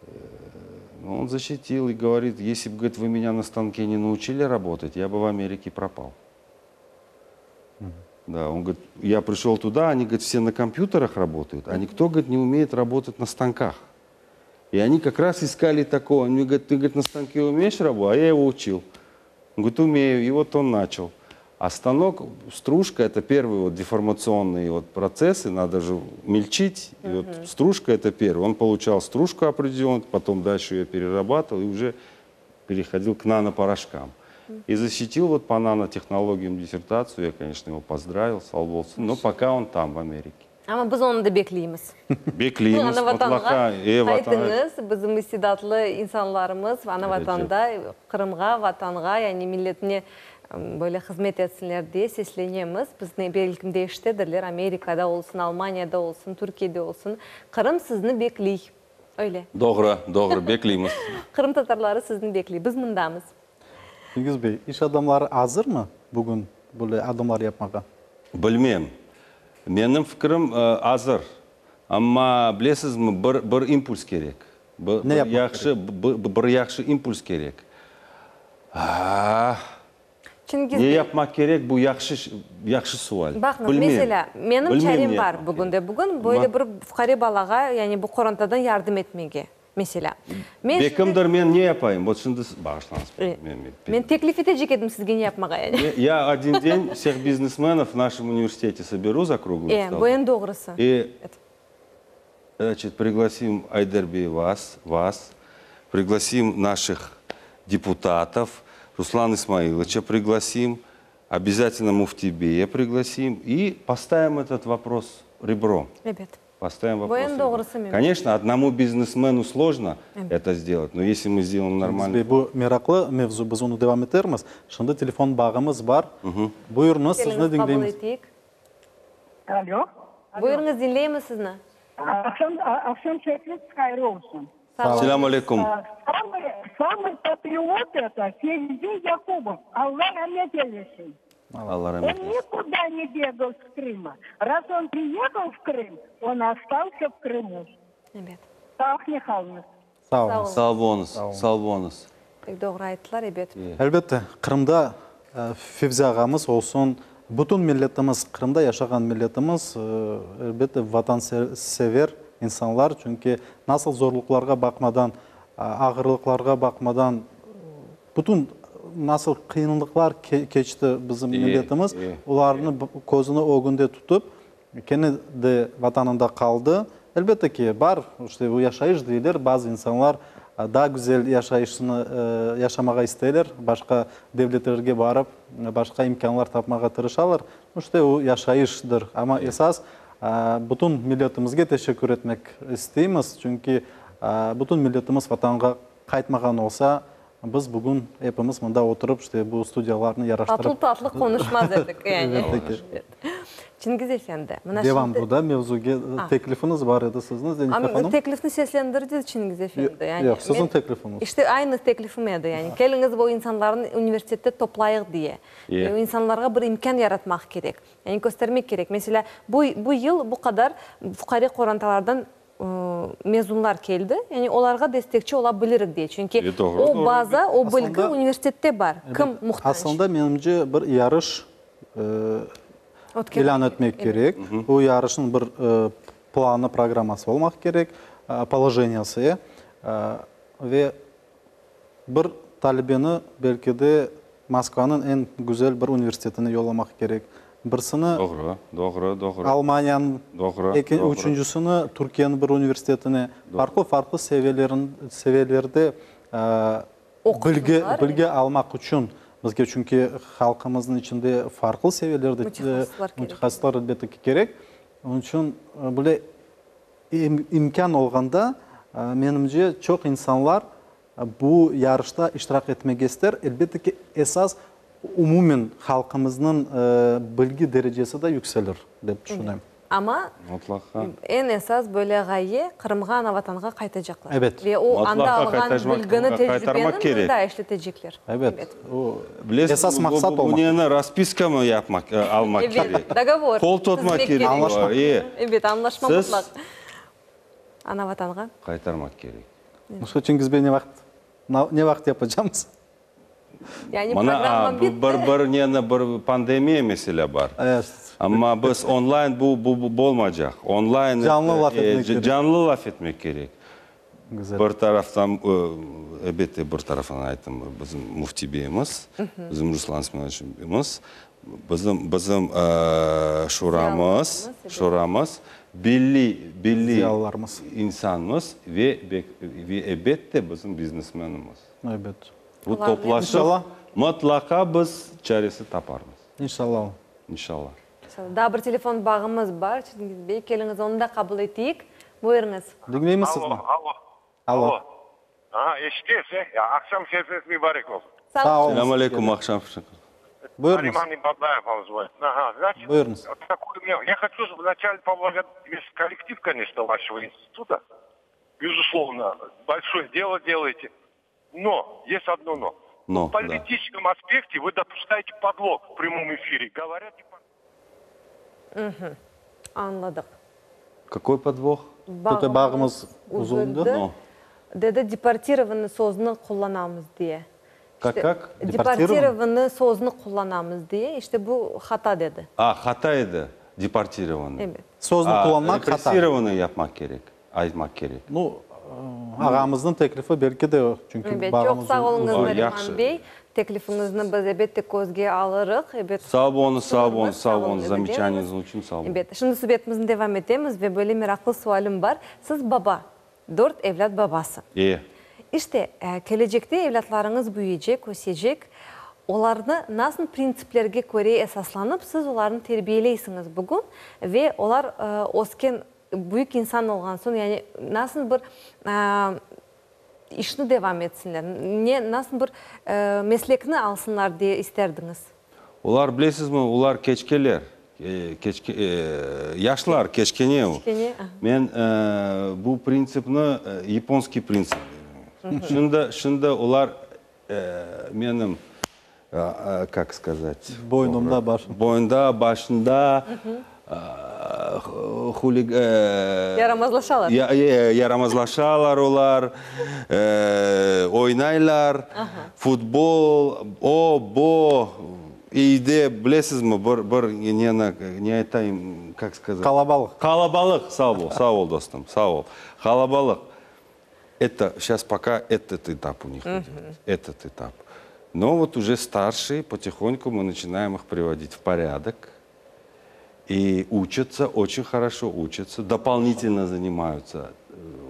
Э, ну, он защитил и говорит, если бы, говорит, вы меня на станке не научили работать, я бы в Америке пропал. Да, он говорит, я пришел туда, они, говорит, все на компьютерах работают, а никто, говорит, не умеет работать на станках. И они как раз искали такого. Он мне говорит, ты, говорит, на станке умеешь работать? А я его учил. Он говорит, умею. И вот он начал. А станок, стружка, это первые вот деформационные вот процессы, надо же мельчить. И вот стружка это первый. Он получал стружку определенную, потом дальше ее перерабатывал и уже переходил к нанопорошкам. И защитил вот по нанотехнологиям диссертацию. Я, конечно, его поздравил, sağ olsun. Но пока он там, в Америке. Amma biz onı da bekleymiz. Bekleymiz, Ana vatanğa mıtlaqa, e, vatan. Qaytıñız, bizim istidatlı insanlarımız ana vatanda, Qırımğa, vatanğa, yani milletine böyle hızmet etsinler diye seslenemiz. Bizni belki de eşitedirler, Amerikada olsun, Almaniyada olsun, Türkiyede olsun. Qırım sizni bekley. Öyle. Doğru, doğru, bekleymiz. Qırımtatarları sizni bekley. Biz mındamız. Çingiz bey, iş adamları azırmı bugün böyle adımlar yapmağa? Bilmem. Menim fikrim, azır. Amma, bilesizmi, bir, bir impuls kerek. Bir, Ne bir yapmaq yahşı, kerek? bir yahşı impuls kerek. Ah! Çingiz Ne bey. yapmaq kerek, bu yahşı, yahşı sual. Baqıñız, Bilmem. meselâ, menim Bilmem çarem ne bar yapmaq bugün kerek. de bugün böyle bir fuqare balağa, yani bu qorantadan yardım etmege, meselâ. Men Ve şimdi kimdir men ne yapayım? Vot şimdi bağışlañız, men, men, Men teklif etecek edim sizge ne yapmağa, yani. Ya odin den vseh biznesmenov v našem universitete soberu za kruglım E, bu stolom. eñ doğrusı. İ, znaçit, priglasim Ayder bey vas, vas, priglasim naših deputatov, Ruslan İsmailoviça priglasim, obязательно Mufti beye priglasim i postavim etot vopros rebrom. Ebet. Postavim Bu vopros eñ rebrom. doğrusı mümkün. Koneçno, odnomu biznesmenu slojno eto sdelat, no esli mı sdelayem normalno. Bey, bu meraqlı mevzu, biz onı devam etermiz. Şimdi telefon bağımız bar. Buyurıñız, sizni Keliñiz, qabul diñleymiz. eteyik. Alo. Buyurıñız, diñleymiz sizni. Aqşam, aqşam şerifliñiz hayırlı olsun. Sağ oluñız. Selâm aleyküm. Samıy, samıy patriot eto Fevzi Yakubov, Alla rahmet eylesin. Alla rahmet On eylesin. nikuda ne begal s Krıma. Raz on priyehal v Krım, on ostalsâ v Krımu. Ebet. Sağlıqnen qalıñız. Sağ oluñız. Sağ oluñız, sağ oluñız. Pek doğru ayttılar, ebet. Elbette, Qırımda Fevzi ağamız olsun, bütün milletimiz, Qırımda yaşağan milletimiz, elbette, vatansever insanlar, çünki nasıl zorluqlarğa baqmadan, ağırlıqlarğa baqmadan, bütün nasıl qıyınlıqlar keçti bizim milletimiz, olarnı közüni ögünde tutıp, Kene de Vatanında qaldı. Elbette ki, bar, işte, bu yaşayış deyler, bazı insanlar daa güzel yaşayışnı yaşamağa isteyler, başqa devletlerge barıp, başqa imkânlar tapmağa tırışalar. İşte, o yaşayıştır. Amma esas, bütün milletimizge teşekkür etmek isteymiz, çünki bütün milletimiz Vatanğa qaytmağan olsa, Biz bugün epimiz mında oturıp, işte, bu studiyalarnı yaraştırıp. Tatlı-tatlı qonuşmaz edik, yani. Çingiz efendi, mına şimdi. Devam bu da mevzuge. Teklifiñiz bar edi sizniñ, Zenife hanım. Teklifni seslendirdi Çingiz efendi, yani. Yoq, siziñ teklifiñiz. İşte, aynı teklifim edi, yani. Keliñiz bu insanlarnı universitette toplayıq diye. İnsanlarğa bir imkân yaratmaq kerek. Yani köstermek kerek. Meselâ, bu bu yıl bu qadar fuqare qorantalardan mezunlar keldi, yani olarğa destekçi ola bilirik diye. Çünki o baza, o bilgi universitette bar. Kim muhtac? Aslında, menimce, bir yarış ilân etmek kerek. O yarışnıñ bir planı, programması olmaq kerek, polojeniyası, ve bir talebeni belki de Moskvanıñ eñ güzel bir universitetine yollamaq kerek. Birisini Doğru, doğru, doğru. Almaniyanıñ, Doğru, eki, doğru. üçüncisini Türkiyeniñ bir universitetine. Farqlı-farqlı seviyelerin, seviyelerde bilgi, Oqutuvlar, bilgi almaq içün bizge, çünki halqımıznıñ içinde farqlı seviyelerde Mütehassıslar kerek. mütehassıslar elbette ki kerek. Onıñ içün böyle imkân olğanda, menimce, çoq insanlar Bu yarışta iştirak etmege ister. Elbette ki, esas umumen halqımıznıñ bilgi derecesi de yükselir, dep tüşünem. Amma Mutlaqa. eñ esas böyle ğaye, Qırımğa, ana-Vatanğa qaytacaqlar. Ebet. Ve o anda Mutlaqa alğan qaytacmaq, bilgini, qaytarmaq tecrübeni kerek. mında işletecekler. Ebet. O, Bilesiñizmi, esas bu, maqsat bu, bu olmaq. neni, raspiska mı yapmaq, almaq Ebet, kerek? dogovor Qol tutmaq tizmek kerek. kerek. Añlaşma. E. Ebet, añlaşma Siz mutlaq. Ana-Vatanğa. Qaytarmaq kerek. Şu Çingiz bey ne vaqıt, ne vaqıt yapacamız? Yani Mına, programma bitti. bir, bir neni, bir pandemiya mesele bar. Amma biz onlayn bu, bu, bu olmaycaq. Onlayn Canlı laf etmek kerek. Canlı laf etmek kerek. Güzel. Bir taraftan, elbette, bir taraftan ayttım, bizim Müfti beyimiz, bizim Ruslan İsmailoviç beyimiz, bizim, bizim şuramız, şuramız belli, belli Ziyalılarımız. insanımız ve, ve elbette, bizim biznesmenimiz. Elbet. Bu toplaşıp, İnşallah. mıtlaqa biz çaresi taparmız. İnşallah. İnşallah. Daa bir telefon bağımız bar, Çingiz bey, keliñiz, onı da qabul eteyik. Buyurıñız. Diñleymiz sizni. Alo, alo. Alo. Alo. Aha, eşitesiz, e? Ya, aqşam şerifleriñiz mübarek olsun. Sağ Sağ oluñız. oluñız. Selâm aleyküm, aqşam Buyurıñız. Nariman İbadlayev звонит. Ага, значит, Buyurıñız. такой у меня... Я хочу вначале поблагодарить весь коллектив, конечно, вашего института. Безусловно, большое дело делаете. Но, есть одно но. Но, В политическом да. аспекте вы допускаете подлог в прямом эфире. Говорят... Añladıq. Какой подвох? Köte bağımız uzuldı. No. Dedi, deportirovanный sözüni qullanamız diye. Как, как? Deportirovanный sözüni qullanamız diye. İşte bu hata dedi. A, hata edi, deportirovanный. Evet. Sözni qullanmaq hata. Repressirovanный yapmaq kerek, aytmaq kerek. Nu, ağamıznıñ teklifi belki de, çünki Ebet, bağımız çoq sağ oluñız, Nariman bey. Teklifiñizni biz elbette közge alırıq. Ebet, Sağ oluñız, sağ oluñız, sağ oluñız, zamечaniyañız içün sağ oluñız. Ebet, şimdi subetimizni devam etemiz ve böyle meraqlı sualim bar. Siz baba, dört evlât babası. E. İşte, kelecekte evlâtlarıñız büyüycek, ösecek. Olarnı nasıl printsiplerge köre esaslanıp, siz olarnı terbiyeleysiñiz bugün ve olar ösken, büyük insan olğan soñ, yani nasıl bir işni devam etsinler, ne, nasıl bir meslekni alsınlar diye isterdiñiz? Olar, bilesizmi, olar keçkeler, keçke, yaşlar, keçkene. Keçkene, aha. Men bu printsipni, yaponskiy printsip deyim. Şimdi, şimdi olar menim, kak skazat? Boynumda, başımda. Boyunda, başında, hulig. Yaramazlaşalar. Yaramazlaşalar olar, oynaylar, futbol, o, bo, eyde, bilesizmi, bir, bir neni, ne aytayım, kak skazat? Qalabalıq. Qalabalıq, sağ ol, sağ ol, dostum, sağ ol. Qalabalıq. Это сейчас пока этот этап у них идет, этот этап. Но вот уже старшие, потихоньку мы начинаем их приводить в порядок. И учатся, очень хорошо учатся, дополнительно занимаются.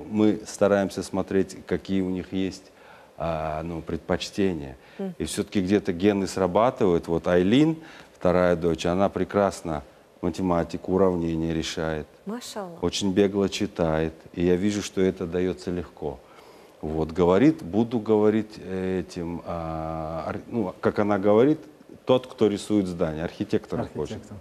Мы стараемся смотреть, какие у них есть ну, предпочтения. И все-таки где-то гены срабатывают. Вот Айлин, вторая дочь, она прекрасно математику, уравнения решает. Maşallah. Очень бегло читает. И я вижу, что это дается легко. Вот, говорит, буду говорить этим, ну, как она говорит, тот, кто рисует здание, архитектором хочет. Архитектор.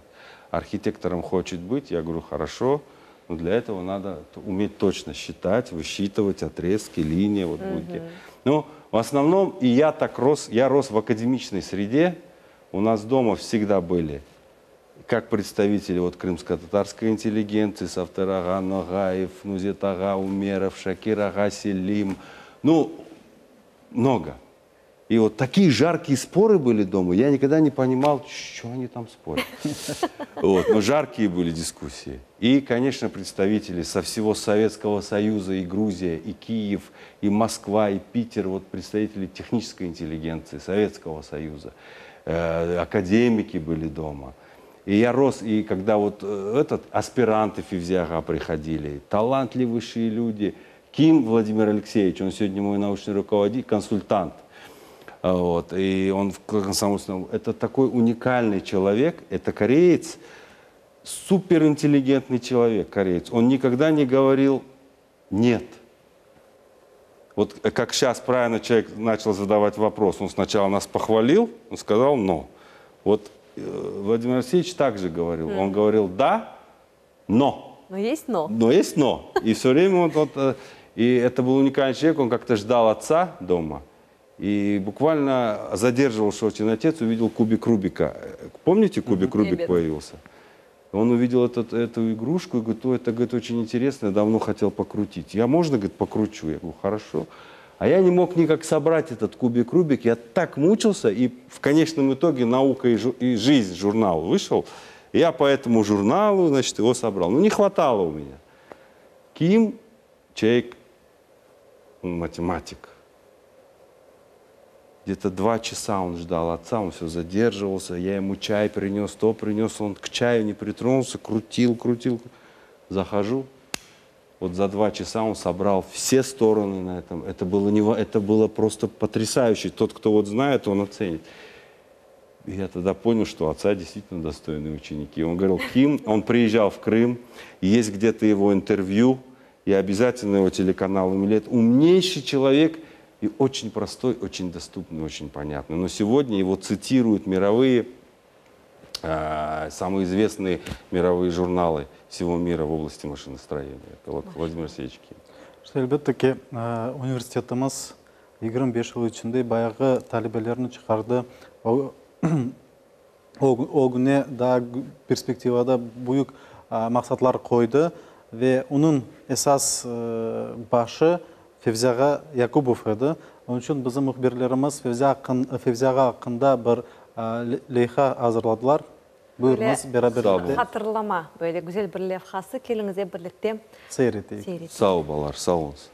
Архитектором хочет быть, я говорю, хорошо, но для этого надо уметь точно считать, высчитывать отрезки, линии, вот будете. Ну, в основном, и я так рос, я рос в академичной среде, у нас дома всегда были как представители вот крымско-татарской интеллигенции, Сафтер ağa, Ногаев, Нузет ağa, Умеров, Шакир ağa, Селим, ну, много. И вот такие жаркие споры были дома, я никогда не понимал, что они там спорят. Вот, но жаркие были дискуссии. И, конечно, представители со всего Советского Союза, и Грузия, и Киев, и Москва, и Питер, вот представители технической интеллигенции Советского Союза, академики были дома. И я рос, и когда вот этот, аспиранты Февзи ağa приходили, талантливейшие люди. Ким Владимир Алексеевич, он сегодня мой научный руководитель, консультант. Вот, и он в комсомольском, это такой уникальный человек, это кореец, суперинтеллигентный человек, кореец. Он никогда не говорил «нет». Вот как сейчас правильно человек начал задавать вопрос, он сначала нас похвалил, он сказал «но». Вот Владимир Алексеевич также говорил. Он говорил «да, но». Но есть «но». Но есть «но». И все время он вот, и это был уникальный человек, он как-то ждал отца дома. И буквально задерживался очень отец, увидел кубик Рубика. Помните, кубик Рубик появился? Он увидел эту игрушку и говорит, ой, это, говорит, очень интересно, я давно хотел покрутить. Я можно, говорит, покручу? Я говорю, хорошо. А я не мог никак собрать этот кубик Рубик, я так мучился, и в конечном итоге «Наука и жизнь» журнал вышел, и я по этому журналу, его собрал. Не хватало у меня. Ким, человек, математик. Где-то 2 часа он ждал отца, он все задерживался, я ему чай принес, то принес, он к чаю не притронулся, крутил, крутил. Захожу, вот за 2 часа он собрал все стороны на этом. Это было, не, это было просто потрясающе. Тот, кто вот знает, он оценит. И я тогда понял, что отца действительно достойные ученики. Он говорил, Ким, он приезжал в Крым, есть где-то его интервью, и обязательно его телеканал Миллет. Умнейший человек и очень простой, очень доступный, очень понятный. Но сегодня его цитируют самые известные мировые журналы всего мира в области машиностроения. Это вот Владимир Алексеевич Ким. İşte, elbette ki, universitetimiz 25 yıl içinde bayağı talebelerni çıqardı. Ögüne daa perspektivada büyük maqsatlar qoydı ve onıñ esas başı Fevzi ağa Yakubov edi. Onıñ içün bizim mühbirlerimiz Fevzi ağa aqqında bir leyha azırladılar. Buyurıñız, beraberlikte. Hatırlama, böyle güzel bir levhası. Keliñiz, ep birlikte seyir eteyik. Sağ ol, balalar, sağ oluñız.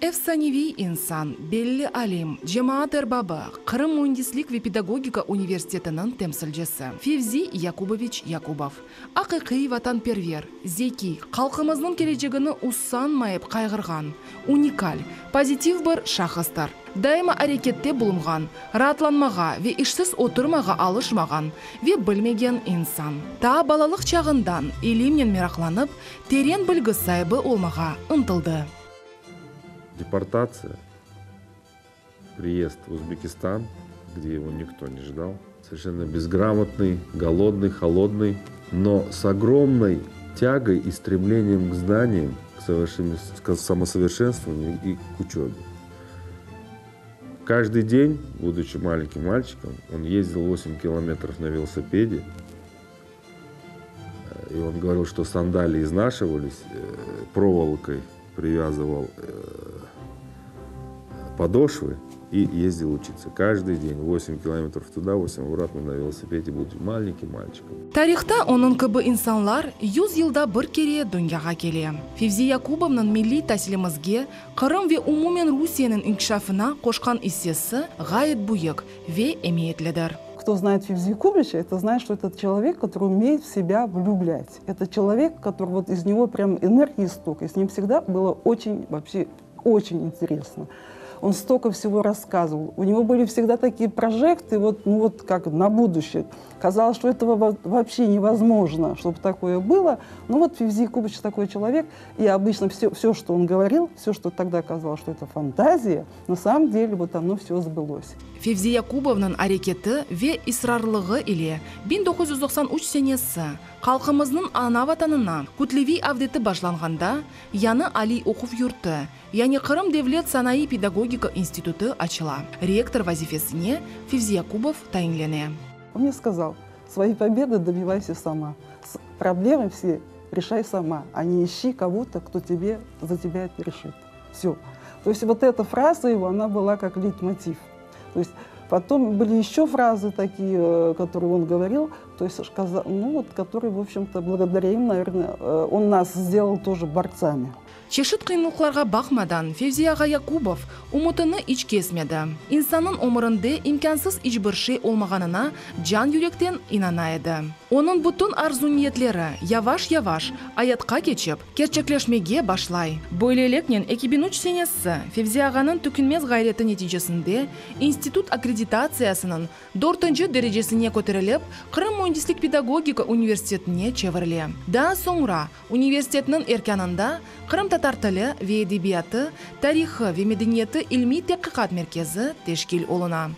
Efsaneviy insan, belli alim, cemaat erbabı, Qırım müendislik ve pedagogika universitetiniñ temsilcisi Fevzi Yakuboviç Yakubov, aqiqiy vatanperver, zekiy, halqımıznıñ kelecegini usanmayıp qayğırğan, unikal, pozitiv bir şahıstır. Daima arekette bulunğan, raatlanmağa ve işsiz oturmağa alışmağan ve bilmegen insan. Taa balalıq çağından ilimnen meraqlanıp, teren bilgi saibi olmağa ıntıldı. Deportatsiya, приезд в Узбекистан, где его никто не ждал. Совершенно безграмотный, голодный, холодный, но с огромной тягой и стремлением к знаниям, к самосовершенствованию и к учебе. Каждый день, будучи маленьким мальчиком, он ездил 8 километров на велосипеде. И он говорил, что сандалии изнашивались, э, проволокой привязывал э, подошвы и ездил учиться. Каждый день 8 километров туда, 8 обратно на велосипеде, будучи маленьким мальчиком. Tarihta onıñ kibi insanlar yuz yılda bir kere dünyağa kele. Fevzi Yakubovnıñ milliy tasilimizge, Qırım ve umumen Rusiyeniñ inkişafına qoşqan issesi ğayet büyük ve emiyetlidir. Кто знает Февзи Якубовича, это знает, что это человек, который умеет в себя влюблять. Это человек, который вот из него прям энергии столько. И с ним всегда было очень, вообще, очень интересно. Он столько всего рассказывал. У него были всегда такие прожекты, вот, ну вот как на будущее. Казалось, что этого вообще невозможно, чтобы такое было. Но вот Февзи Якубович такой человек, и обычно все, все, что он говорил, все, что тогда казалось, что это фантазия, на самом деле вот оно все сбылось. Fevzi Yakubovnıñ areketi ve israrlığı ile 1993 senesi halqımıznıñ ana Vatanına kütleviy avdeti başlanğanda yañı aliy oquv yurtı, yani Qırım devlet sanayı-pedagogika institutı açıla. Rektor vazifesine Fevzi Yakubov tayinlene. Он мне сказал, свои победы добивайся сама, проблемы все решай сама, а не ищи кого-то, кто тебе, за тебя это решит. Все. То есть вот эта фраза его, она была как лейтмотив. То есть потом были еще фразы такие, э, которые он говорил, то есть, ну, вот, которые, в общем-то, благодаря им, наверное, э, он нас сделал тоже борцами. Çeşit qıyınlıqlarğa baqmadan, Fevzi ağa Yakubov ümütini iç kesmedi. İnsannıñ ömürinde imkânsız iç bir şey olmağanına can-yürekten inana edi. Onıñ bütün arzu-niyetleri yavaş-yavaş ayatqa keçip, kerçekleşmege başlay. Böyleliknen, 2003 senesi Fevzi ağanıñ tükünmez ğayreti neticesinde institut akkreditatsiyasınıñ dörtünci derecesine köterilip, Qırım müendislik-pedagogika universitetine çevirile. Daa soñra universitetniñ erkânında Qırımtatar tili ve edebiyatı, tarihı ve medeniyeti ilmiy tedqiqat merkezi teşkil oluna.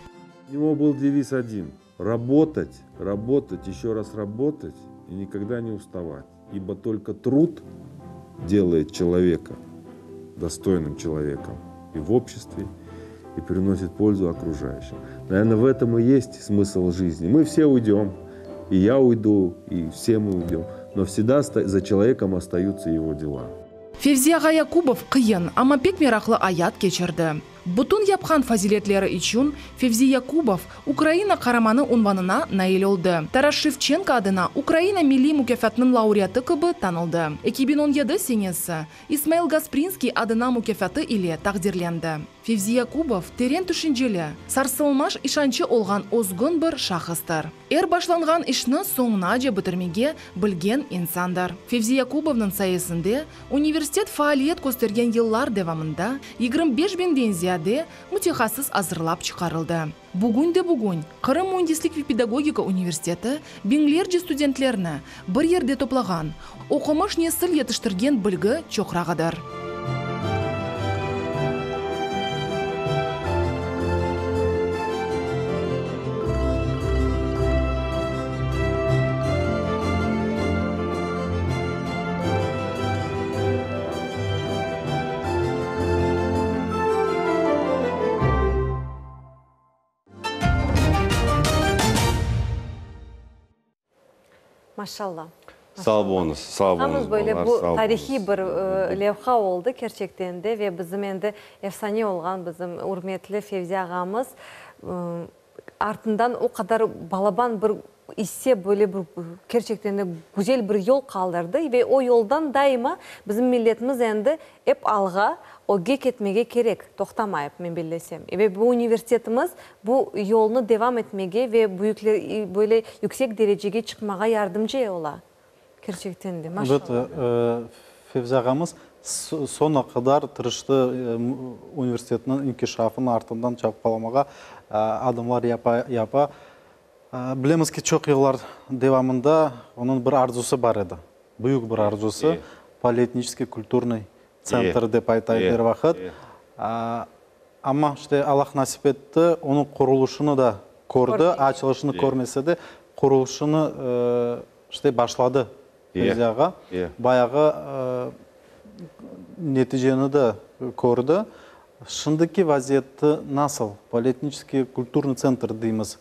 У него был девиз один – работать, работать, еще раз работать и никогда не уставать. Ибо только труд делает человека достойным человеком и в обществе, и приносит пользу окружающим. Наверное, в этом и есть смысл жизни. Мы все уйдем, и я уйду, и все мы уйдем, но всегда за человеком остаются его дела. Fevzi ağa Yakubov qıyın, amma pek meraqlı ayat keçirdi. Bütün yapqan faziletleri içün Fevzi Yakubov Ukraina Qaramanı unvanına nail oldı. Taras Şevçenko adına Ukraina Milliy mukâfatınıñ laureatı kibi tanıldı. 2017 senesi İsmail Gasprinskiy adına mukâfatı ile taqdirlendi. Fevzi Yakubov teren tüşünceli, sarsılmaz işançı olğan özgün bir şahıstır. Er başlanğan işni soñunace bitirmege bilgen insandır. Fevzi Yakubovnıñ sayesinde universitet faaliyet köstergen yıllar devamında 25 biñden ziyade mütehassıs azırlap çıqarıldı. Bugün de bugün Qırım müendislik ve pedagogika universiteti biñlerce studentlerni bir yerde toplağan, oqumış nesil yetiştirgen bilgi çoqrağıdır. Maşallah. Sağ oluñız, sağ oluñız, Yalnız böyle balalar, bu sağ tarihiy oluñız. bir levha oldı kerçekten de ve bizim endi efsane olğan bizim ürmetli Fevzi ağamız artından o qadar balaban bir isse, böyle bir kerçekten de güzel bir yol qaldırdı ve o yoldan daima bizim milletimiz endi ep alğa, ögge ketmege kerek, toqtamayıp, men bellesem. Ve bu universitetimiz bu yolnı devam etmege ve büyükler, böyle yüksek derecege çıqmağa yardımcı ola. Kerçekten de, maşallah. Elbette, Fevzi ağamız soñuna qadar tırıştı universitetniñ inkişafını artından çapqalamağa, adımlar yapa, yapa. Bilemiz ki, çoq yıllar devamında onıñ bir arzusı bar edi, büyük bir arzusı, polietniçeskiy kulturnıy tsentr dep ayta edi er vaqıt. Amma, işte, Allah nasip etti, onıñ qurulışını da kördi, açılışını körmese de, qurulışını, işte, başladı Fevzi ağa. Bayağı neticeni de kördi. Şimdiki vaziyeti nasıl? Polietniçeskiy kulturnıy tsentr deymiz.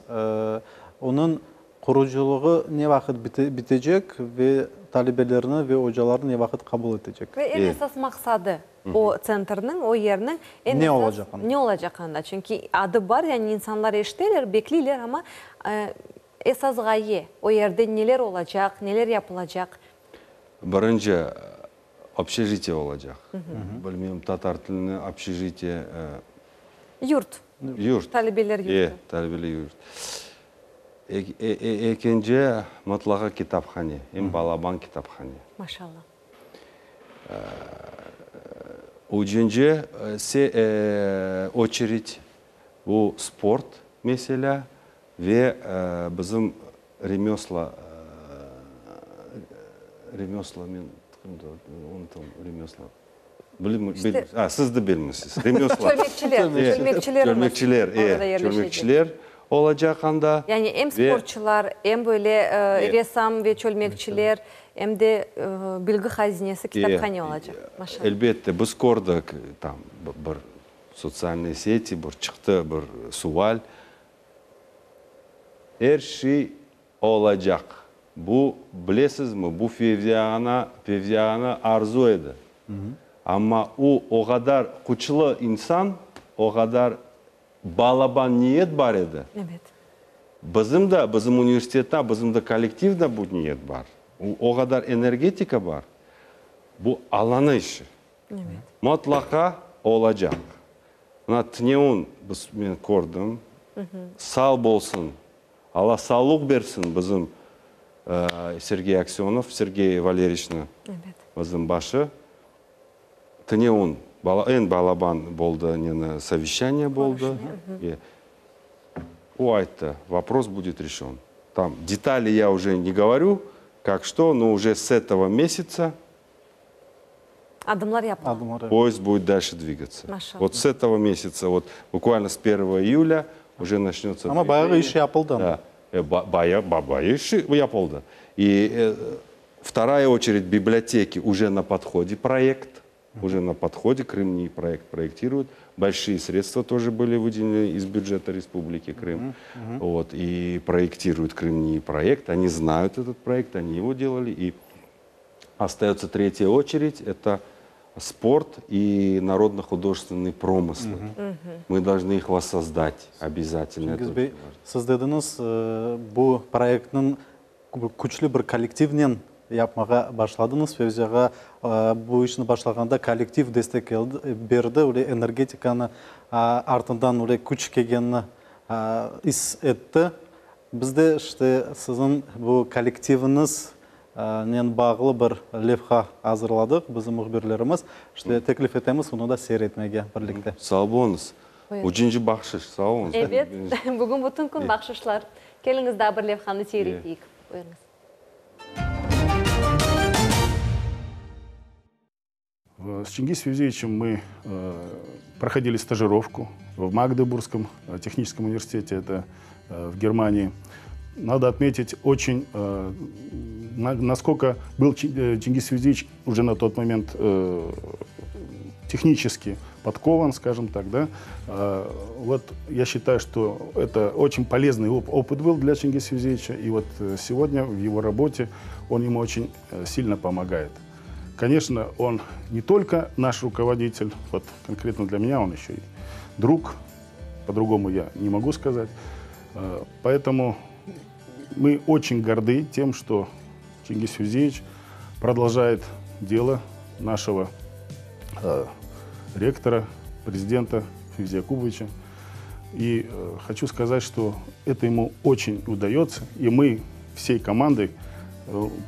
Onıñ qurucılığı ne vaqıt bitecek ve talebelerni ve ocalarnı ne vaqıt qabul etecek? Ve eñ esas maqsadı o tsentrniñ, o yerniñ eñ Ne esas olacaq anda? Ne olacaq anda? Çünki adı bar, yani insanlar eşiteler, bekleyler, amma esas ğaye, o yerde neler olacaq, neler yapılacaq? Birinci, Obşejitiye olacaq. Bilmeyim, tatar tilini obşejitiye. Yurt. Yurt. Talebeler yurtu. E, talebeler yurtu. Ekinci, mıtlaqa kitaphane, em balaban kitaphane. Maşallah. Üçünci, oçerit, bu sport meselâ ve bizim Remesla, remesla, men unutım, remesla, a, siz de bilmeysiz, remesla. Çölmekçiler, çölmekçilerimiz. Çölmekçiler, e, çölmekçiler olacaq anda. Yani em sportçılar, em böyle ressam ve çölmekçiler, em de bilgi hazinesi, kitaphane olacaq. Maşallah. Elbette, biz kördik, tam bir sotsialnıy seti, bir çıqtı bir sual. Er şey olacaq. Bu, bilesizmi, bu Fevzi ağana, Fevzi ağanı arzu edi. Amma o, o qadar küçlü insan, o qadar balaban niyet bar edi. Evet. Bizim de, bizim universitetda, bizim de kollektivda bu niyet bar. O qadar energetika bar. Bu Allanıñ işi. Evet. Mıtlaqa olacaq. Mına tünevin biz, men kördim, sağ bolsun, Alla sağlıq bersin bizim Sergey Aksönov, Sergey Valeryeviçni, bizim başı. Tünevin eñ balaban boldı neni, soveşçaniye boldı. O ayttı, vopros budet reşen. Tam detali ya uje ne govoryu, kak çto, no uje s etogo mesyaca Adımlar yapıla. Poezd будет дальше двигаться. Maşallah. Вот с этого месяца, вот буквально с первого июля уже начнется Amma bayağı iş yapıldı. Да, baya, bayağı iş yapıldı. И вторая очередь библиотеки уже на подходе проект. Уже на подходе, Крым проект проектируют. Большие средства тоже были выделены из бюджета Республики Крым. Вот, и проектируют Крым проект. Они знают этот проект, они его делали. И остается третья очередь, это спорт и народно-художественные промыслы. Мы должны их воссоздать обязательно. Çingiz bey, siz dediñiz, bu proyektniñ küçlü bir kollektivnen yapmağa başladıñız. Fevzi ağa bu işni başlağanda kollektiv destek berdi, öyle energetikanı artından öyle küç kelgenini is etti. Biz de işte siziñ bu kollektiviñiz nen bağlı bir levha azırladıq, bizim mühbirlerimiz. İşte, teklif etemiz onı da seyir etmege birlikte. Sağ oluñız. Üçünci bahşış, sağ oluñız. Ebet, bugün bütün kün bahşışlar. Keliñiz, daa bir levhanı seyir eteyik. Buyurıñız. С Чингиз Февзиевичем мы проходили стажировку в Магдебургском техническом университете, это в Германии. Надо отметить очень, насколько был Чингиз Февзиевич уже на тот момент технически. подкован, скажем так, да. Вот я считаю, что это очень полезный опыт был для Чингиса Февзиевича, и вот сегодня в его работе он ему очень сильно помогает. Конечно, он не только наш руководитель, вот конкретно для меня он еще и друг, по-другому я не могу сказать. Поэтому мы очень горды тем, что Чингиз Февзиевич продолжает дело нашего ректора, президента Февзи Якубовича. И хочу сказать, что это ему очень удается, и мы всей командой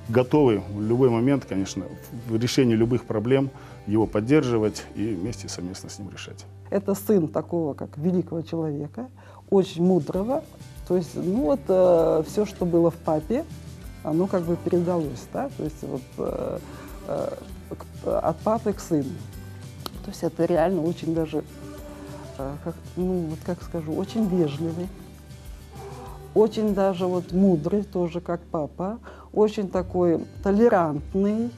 готовы в любой момент, конечно, в решении любых проблем его поддерживать и вместе совместно с ним решать. Это сын такого, как великого человека, очень мудрого. То есть, ну вот, э, все, что было в папе, оно как бы передалось, да, то есть вот э, э, от папы к сыну. То есть это реально очень даже, э, как, ну вот как скажу, очень вежливый, очень даже вот мудрый тоже, как папа, очень такой толерантный,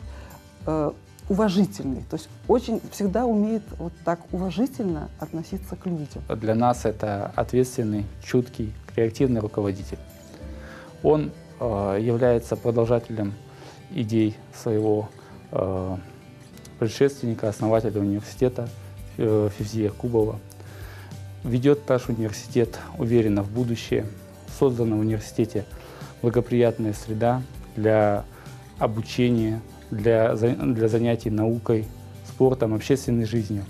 э, уважительный. То есть очень всегда умеет вот так уважительно относиться к людям. Для нас это ответственный, чуткий, креативный руководитель. Он э, является продолжателем идей своего э, предшественника, основателя университета э, Февзи Якубова. Ведет наш университет уверенно в будущее. Создана в университете благоприятная среда для обучения, для, для занятий наукой, спортом, общественной жизнью.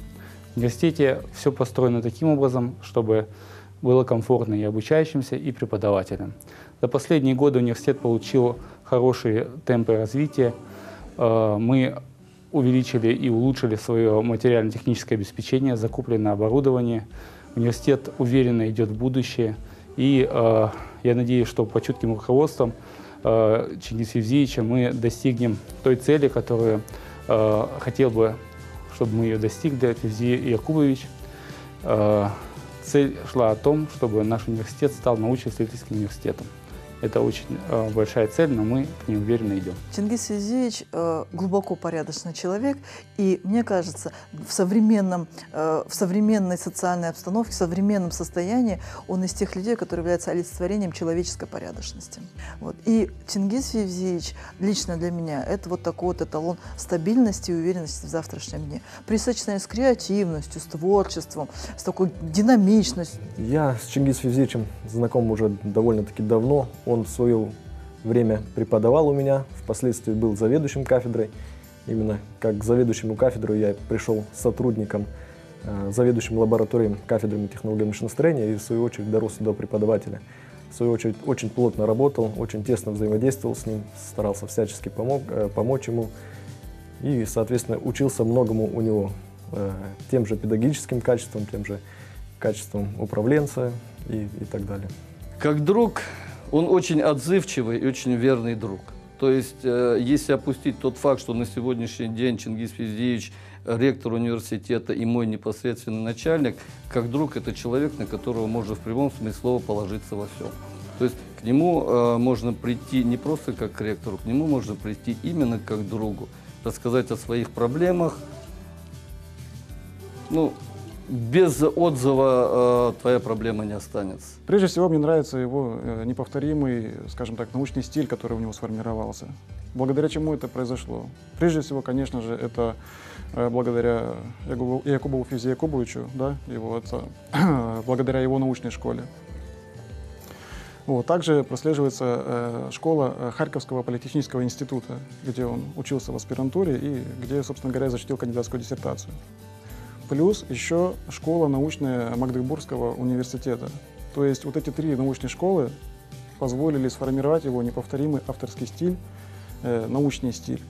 В университете все построено таким образом, чтобы было комфортно и обучающимся, и преподавателям. За последние годы университет получил хорошие темпы развития. Э, мы увеличили и улучшили свое материально-техническое обеспечение, закуплено оборудование. Университет уверенно идет в будущее. И э, я надеюсь, что по чутким руководством э, Чингиса Февзиевича мы достигнем той цели, которую э, хотел бы, чтобы мы ее достигли, Февзи Якубович. Э, цель шла о том, чтобы наш университет стал научно-исследовательским университетом. Это очень э, большая цель, но мы к ней уверенно идем. Чингиз Февзиевич э, глубоко порядочный человек, и мне кажется, в, современном, э, в современной социальной обстановке, в современном состоянии он из тех людей, которые являются олицетворением человеческой порядочности. Вот. И Чингиз Февзиевич лично для меня это вот такой вот эталон стабильности и уверенности в завтрашнем дне. При сочетании с креативностью, с творчеством, с такой динамичностью. Я с Чингизом Февзиевичем знаком уже довольно-таки давно. Он в свое время преподавал у меня, впоследствии был заведующим кафедрой. Именно как заведующему кафедру я пришел сотрудником, э, заведующим лабораторией кафедры технологии машиностроения и в свою очередь дорос до преподавателя. В свою очередь очень плотно работал, очень тесно взаимодействовал с ним, старался всячески помог, э, помочь ему и, соответственно, учился многому у него, э, тем же педагогическим качествам, тем же качествам управленца и, и так далее. Как друг он очень отзывчивый и очень верный друг. То есть, э, если опустить тот факт, что на сегодняшний день Чингиз Февзиевич ректор университета и мой непосредственный начальник, как друг это человек, на которого можно в прямом смысле слова положиться во всем. То есть к нему э, можно прийти не просто как к ректору, к нему можно прийти именно как к другу, рассказать о своих проблемах. Ну, без отзыва э, твоя проблема не останется. Прежде всего, мне нравится его э, неповторимый, скажем так, научный стиль, который у него сформировался. Благодаря чему это произошло? Прежде всего, конечно же, это э, благодаря Якубу, Якубову Февзи Якубовичу, да, его отца, благодаря его научной школе. Вот. Также прослеживается э, школа э, Харьковского политехнического института, где он учился в аспирантуре и где, собственно говоря, защитил кандидатскую диссертацию. Плюс еще школа научная Магдебургского университета. То есть вот эти три научные школы позволили сформировать его неповторимый авторский стиль, э, научный стиль,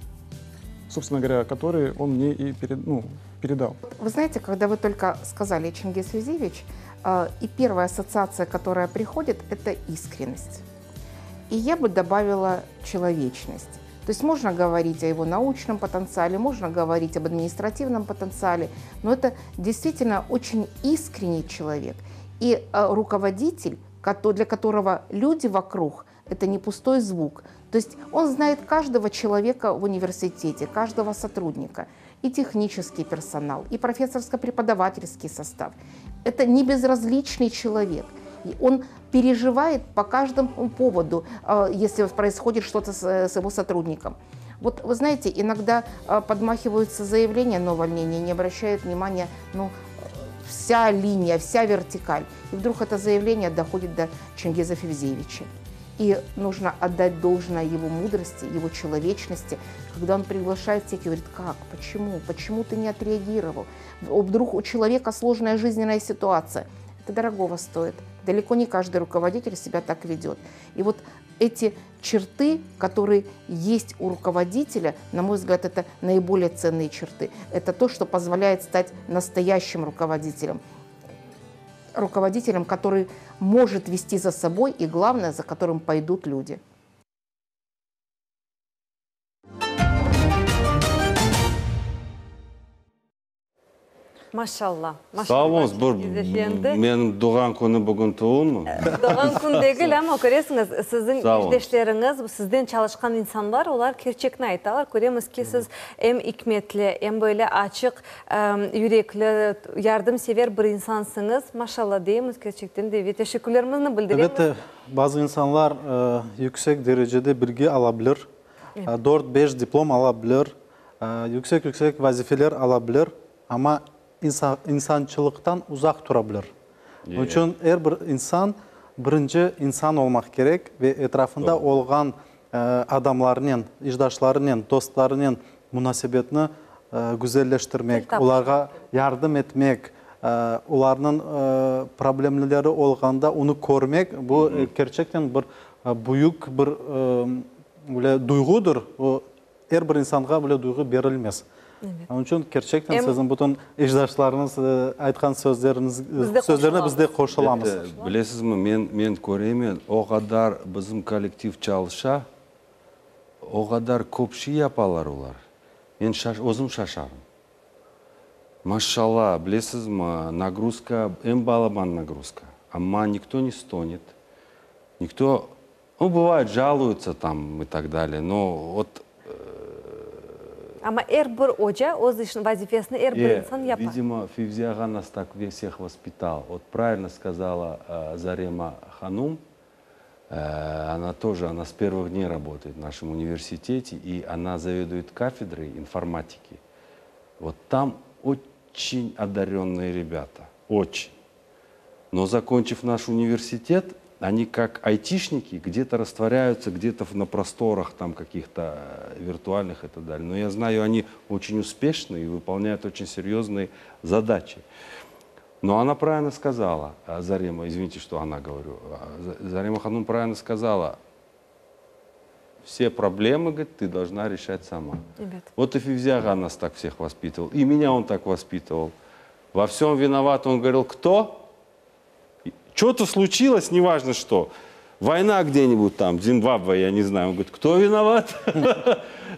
собственно говоря, который он мне и перед, ну, передал. Вы знаете, когда вы только сказали Чингиз Февзиевич, э, и первая ассоциация, которая приходит, это искренность. И я бы добавила человечность. То есть можно говорить о его научном потенциале, можно говорить об административном потенциале, но это действительно очень искренний человек. И э, руководитель, для которого люди вокруг – это не пустой звук. То есть он знает каждого человека в университете, каждого сотрудника. И технический персонал, и профессорско-преподавательский состав. Это не безразличный человек. И он переживает по каждому поводу, э, если происходит что-то с, э, с его сотрудником. Вот вы знаете, иногда э, подмахиваются заявления на увольнение, не обращают внимания, ну, вся линия, вся вертикаль. И вдруг это заявление доходит до Чингиза Февзеевича. И нужно отдать должное его мудрости, его человечности, когда он приглашает всех и говорит, как, почему, почему ты не отреагировал? Вдруг у человека сложная жизненная ситуация. Это дорогого стоит. Далеко не каждый руководитель себя так ведет. И вот эти черты, которые есть у руководителя, на мой взгляд, это наиболее ценные черты. Это то, что позволяет стать настоящим руководителем. Руководителем, который может вести за собой и, главное, за которым пойдут люди. Maşalla. Sağ oluñız, bir menim doğğan künüm bugün tuvulmı? Doğğan kün degil, amma köresiñiz, siziñ işdeşleriñiz, sizden çalışqan insanlar, olar kerçekni aytalar. Köremiz ki, siz em ikmetli, em böyle açıq yürekli, yardımsever bir insansıñız. Maşalla deymiz, kerçekten de, ve teşekkürlerimizni bildiremiz. Elbette, bazı insanlar yüksek derecede bilgi ala bilir, dört-beş diplom ala bilir, yüksek-yüksek vazifeler ala bilir, amma insançılıqtan uzaq tura bilir. Onıñ içün er bir insan birinci insan olmaq kerek ve etrafında olğan adamlarnen, işdaşlarınen, dostlarınen munasebetni güzelleştirmek, olarğa yardım etmek, olarnıñ problemleri olğanda onı körmek, bu kerçekten bir büyük bir böyle duyğudır. O, Er bir insanğa böyle duyğu berilmez. Onıñ içün kerçekten siziñ bütün işdaşlarıñız aytqan sözleriñiz, sözlerine biz de qoşulamız. Bilesizmi, men, men köremen, o qadar bizim kollektiv çalışa, o qadar köp şey yapalar olar. Men şaş, özüm şaşarım. Maşşalla, bilesizmi, nagruzka, em balaban nagruzka, amma nikto ne stonit, nikto Nu, bıvayet, jaluyutsa tam i tak dalее, no vot. Amma er bir oca öz işini, vazifesini er bir insan yapa. Vidimo, Fevzi ağa nas tak vseh vospital. Vot pravilno skazala Zarema hanum, ona тоже, ona s первых dney rabotaet v našem universitete, i ona zaveduet kafedroy informatiki. Vot tam oçin odarennıye rebâta, oçin. Но закончив наш университет, они как айтишники где-то растворяются, где-то на просторах там каких-то э, виртуальных и так далее. Но я знаю, они очень успешны и выполняют очень серьезные задачи. Но она правильно сказала, э, Зарема, извините, что она говорю, э, Зарема Ханум правильно сказала, все проблемы, говорит, ты должна решать сама. Ребят. Вот и Февзяга нас так всех воспитывал, и меня он так воспитывал. Во всем виноват, он говорил, кто? Что-то случилось, неважно что. Война где-нибудь там, Зимбабве, я не знаю. Он говорит, кто виноват?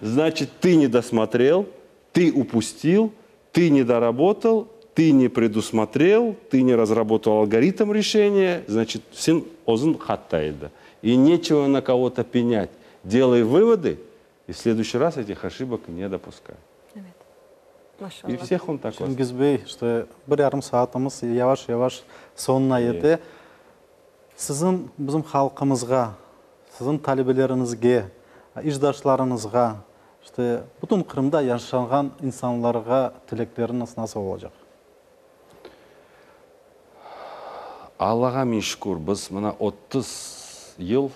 Значит, ты не досмотрел, ты упустил, ты не доработал, ты не предусмотрел, ты не разработал алгоритм решения, значит, sen özüñ hata edi. И нечего на кого-то пенять. Делай выводы, и в следующий раз этих ошибок не допускай. Maşallah. И всех он так Çingiz bey, işte bir yarım saatimiz yavaş-yavaş soñuna yete. Siziñ bizim halqımızğa, siziñ talebeleriñizge, işdaşlarıñızğa, işte bütün Qırımda yaşağan insanlarğa tilekleriñiz nasıl olacaq? Allağa miñ şükür, biz mına 30 yıl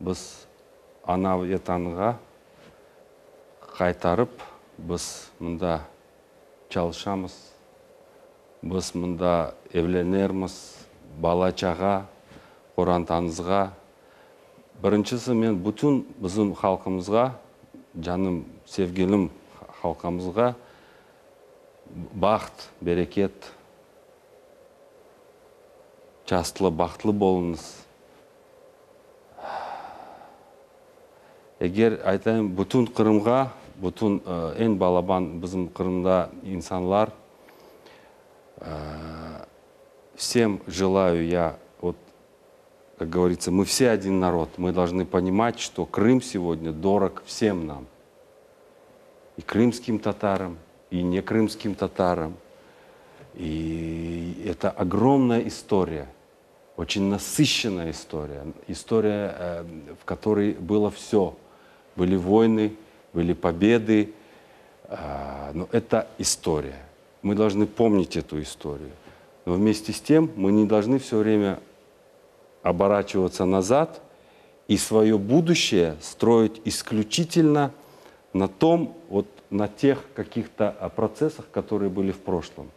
biz ana Vetanğa qaytarıp, biz mında çalışamız, biz mında evlenermiz, bala-çağa, qorantamızğa. Birincisi, men bütün bizim halqımızğa, canım, sevgilim halqımızğa baht, bereket, çastlı, bahtlı oluñız. Eger aytayım, bütün Qırımğa, bütün eñ balaban bizim Qırımda insanlar, vsem jelаю ya, vot, kak govoritsya, mı vse odin narod, mı dolžnı ponimat, çto Krım segodnâ dorog vsem nam. I krımskim tatarам. И не крымским татарам. И это огромная история, очень насыщенная история. История, э, в которой было все. Были войны, были победы, э, но это история. Мы должны помнить эту историю. Но вместе с тем мы не должны все время оборачиваться назад и свое будущее строить исключительно на том, вот на тех каких-то а, процессах, которые были в прошлом.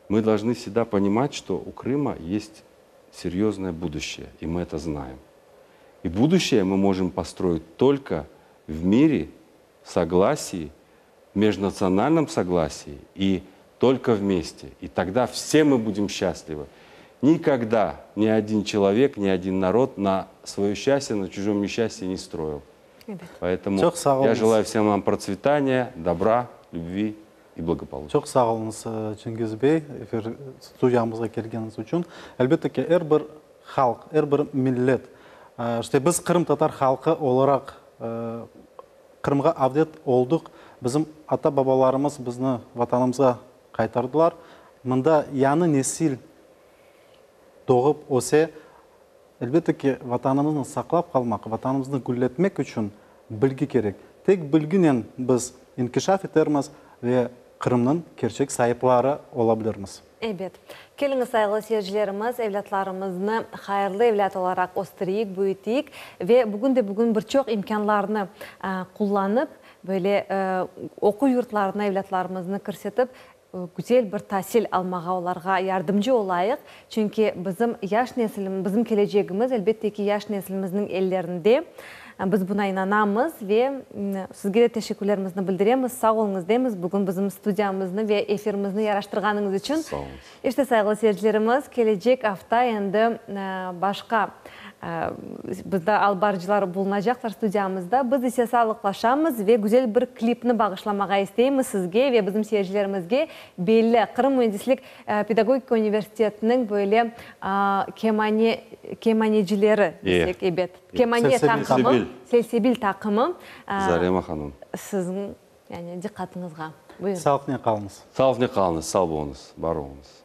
Мы должны всегда понимать, что у Крыма есть серьезное будущее, и мы это знаем. И будущее мы можем построить только в мире, в согласии, в межнациональном согласии и только вместе. И тогда все мы будем счастливы. Никогда ни один человек, ни один народ на свое счастье, на чужом несчастье не строил. Поэтому я желаю всем нам процветания, добра, любви и благополучия. Çoq sağ oluñız, Çingiz bey, efir studiyamızğa kelgeniñiz içün. Elbette ki, er bir halq, er bir millet, işte biz qırımtatar halqı olaraq Qırımğa avdet oldıq, bizim ata-babalarımız bizni Vatanımızğa qaytardılar. Mında yañı nesil doğıp öse. Elbette ki, Vatanımıznı saqlap qalmaq, Vatanımıznı gülletmek içün bilgi kerek. Tek bilginen biz inkişaf etermiz ve Qırımnıñ kerçek saipları ola bilirmiz. Ebet. Keliñiz, sayğılı seyircilerimiz, evlâtlarımıznı hayırlı evlât olaraq östüreyik, büyüteyik ve bugün de bugün bir çoq imkânlarnı qullanıp, böyle oquv yurtlarına evlâtlarımıznı kirsetip, güzel bir tasil almağa olarğa yardımcı olayıq. Çünki bizim yaş nesilimiz, bizim kelecegimiz, elbette ki, yaş nesilimizniñ ellerinde. Biz buna inanamız ve sizge de teşekkürlerimizni bildiremiz, sağ oluñız deymiz, bugün bizim studiyamıznı ve efirimizni yaraştırğanıñız içün. Sağ oluñız. İşte, sayğılı seyircilerimiz, kelecek afta endi başqa bizde alıp barıcılar bulunacaqlar studiyamızda. Biz ise sağlıqlaşamız ve güzel bir klipni bağışlamağa isteymiz sizge ve bizim seyircilerimizge. Belli, Qırım müendislik pedagogika universitetiniñ böyle kemane, kemanecileri desek, ebet, kemane taqımı, Selsebil taqımı. Zarema hanım. Siziñ, yani, diqqatıñızğa. Buyurıñ. Sağlıqnen qalıñız. Sağlıqnen qalıñız, sağ boluñız, bar oluñız.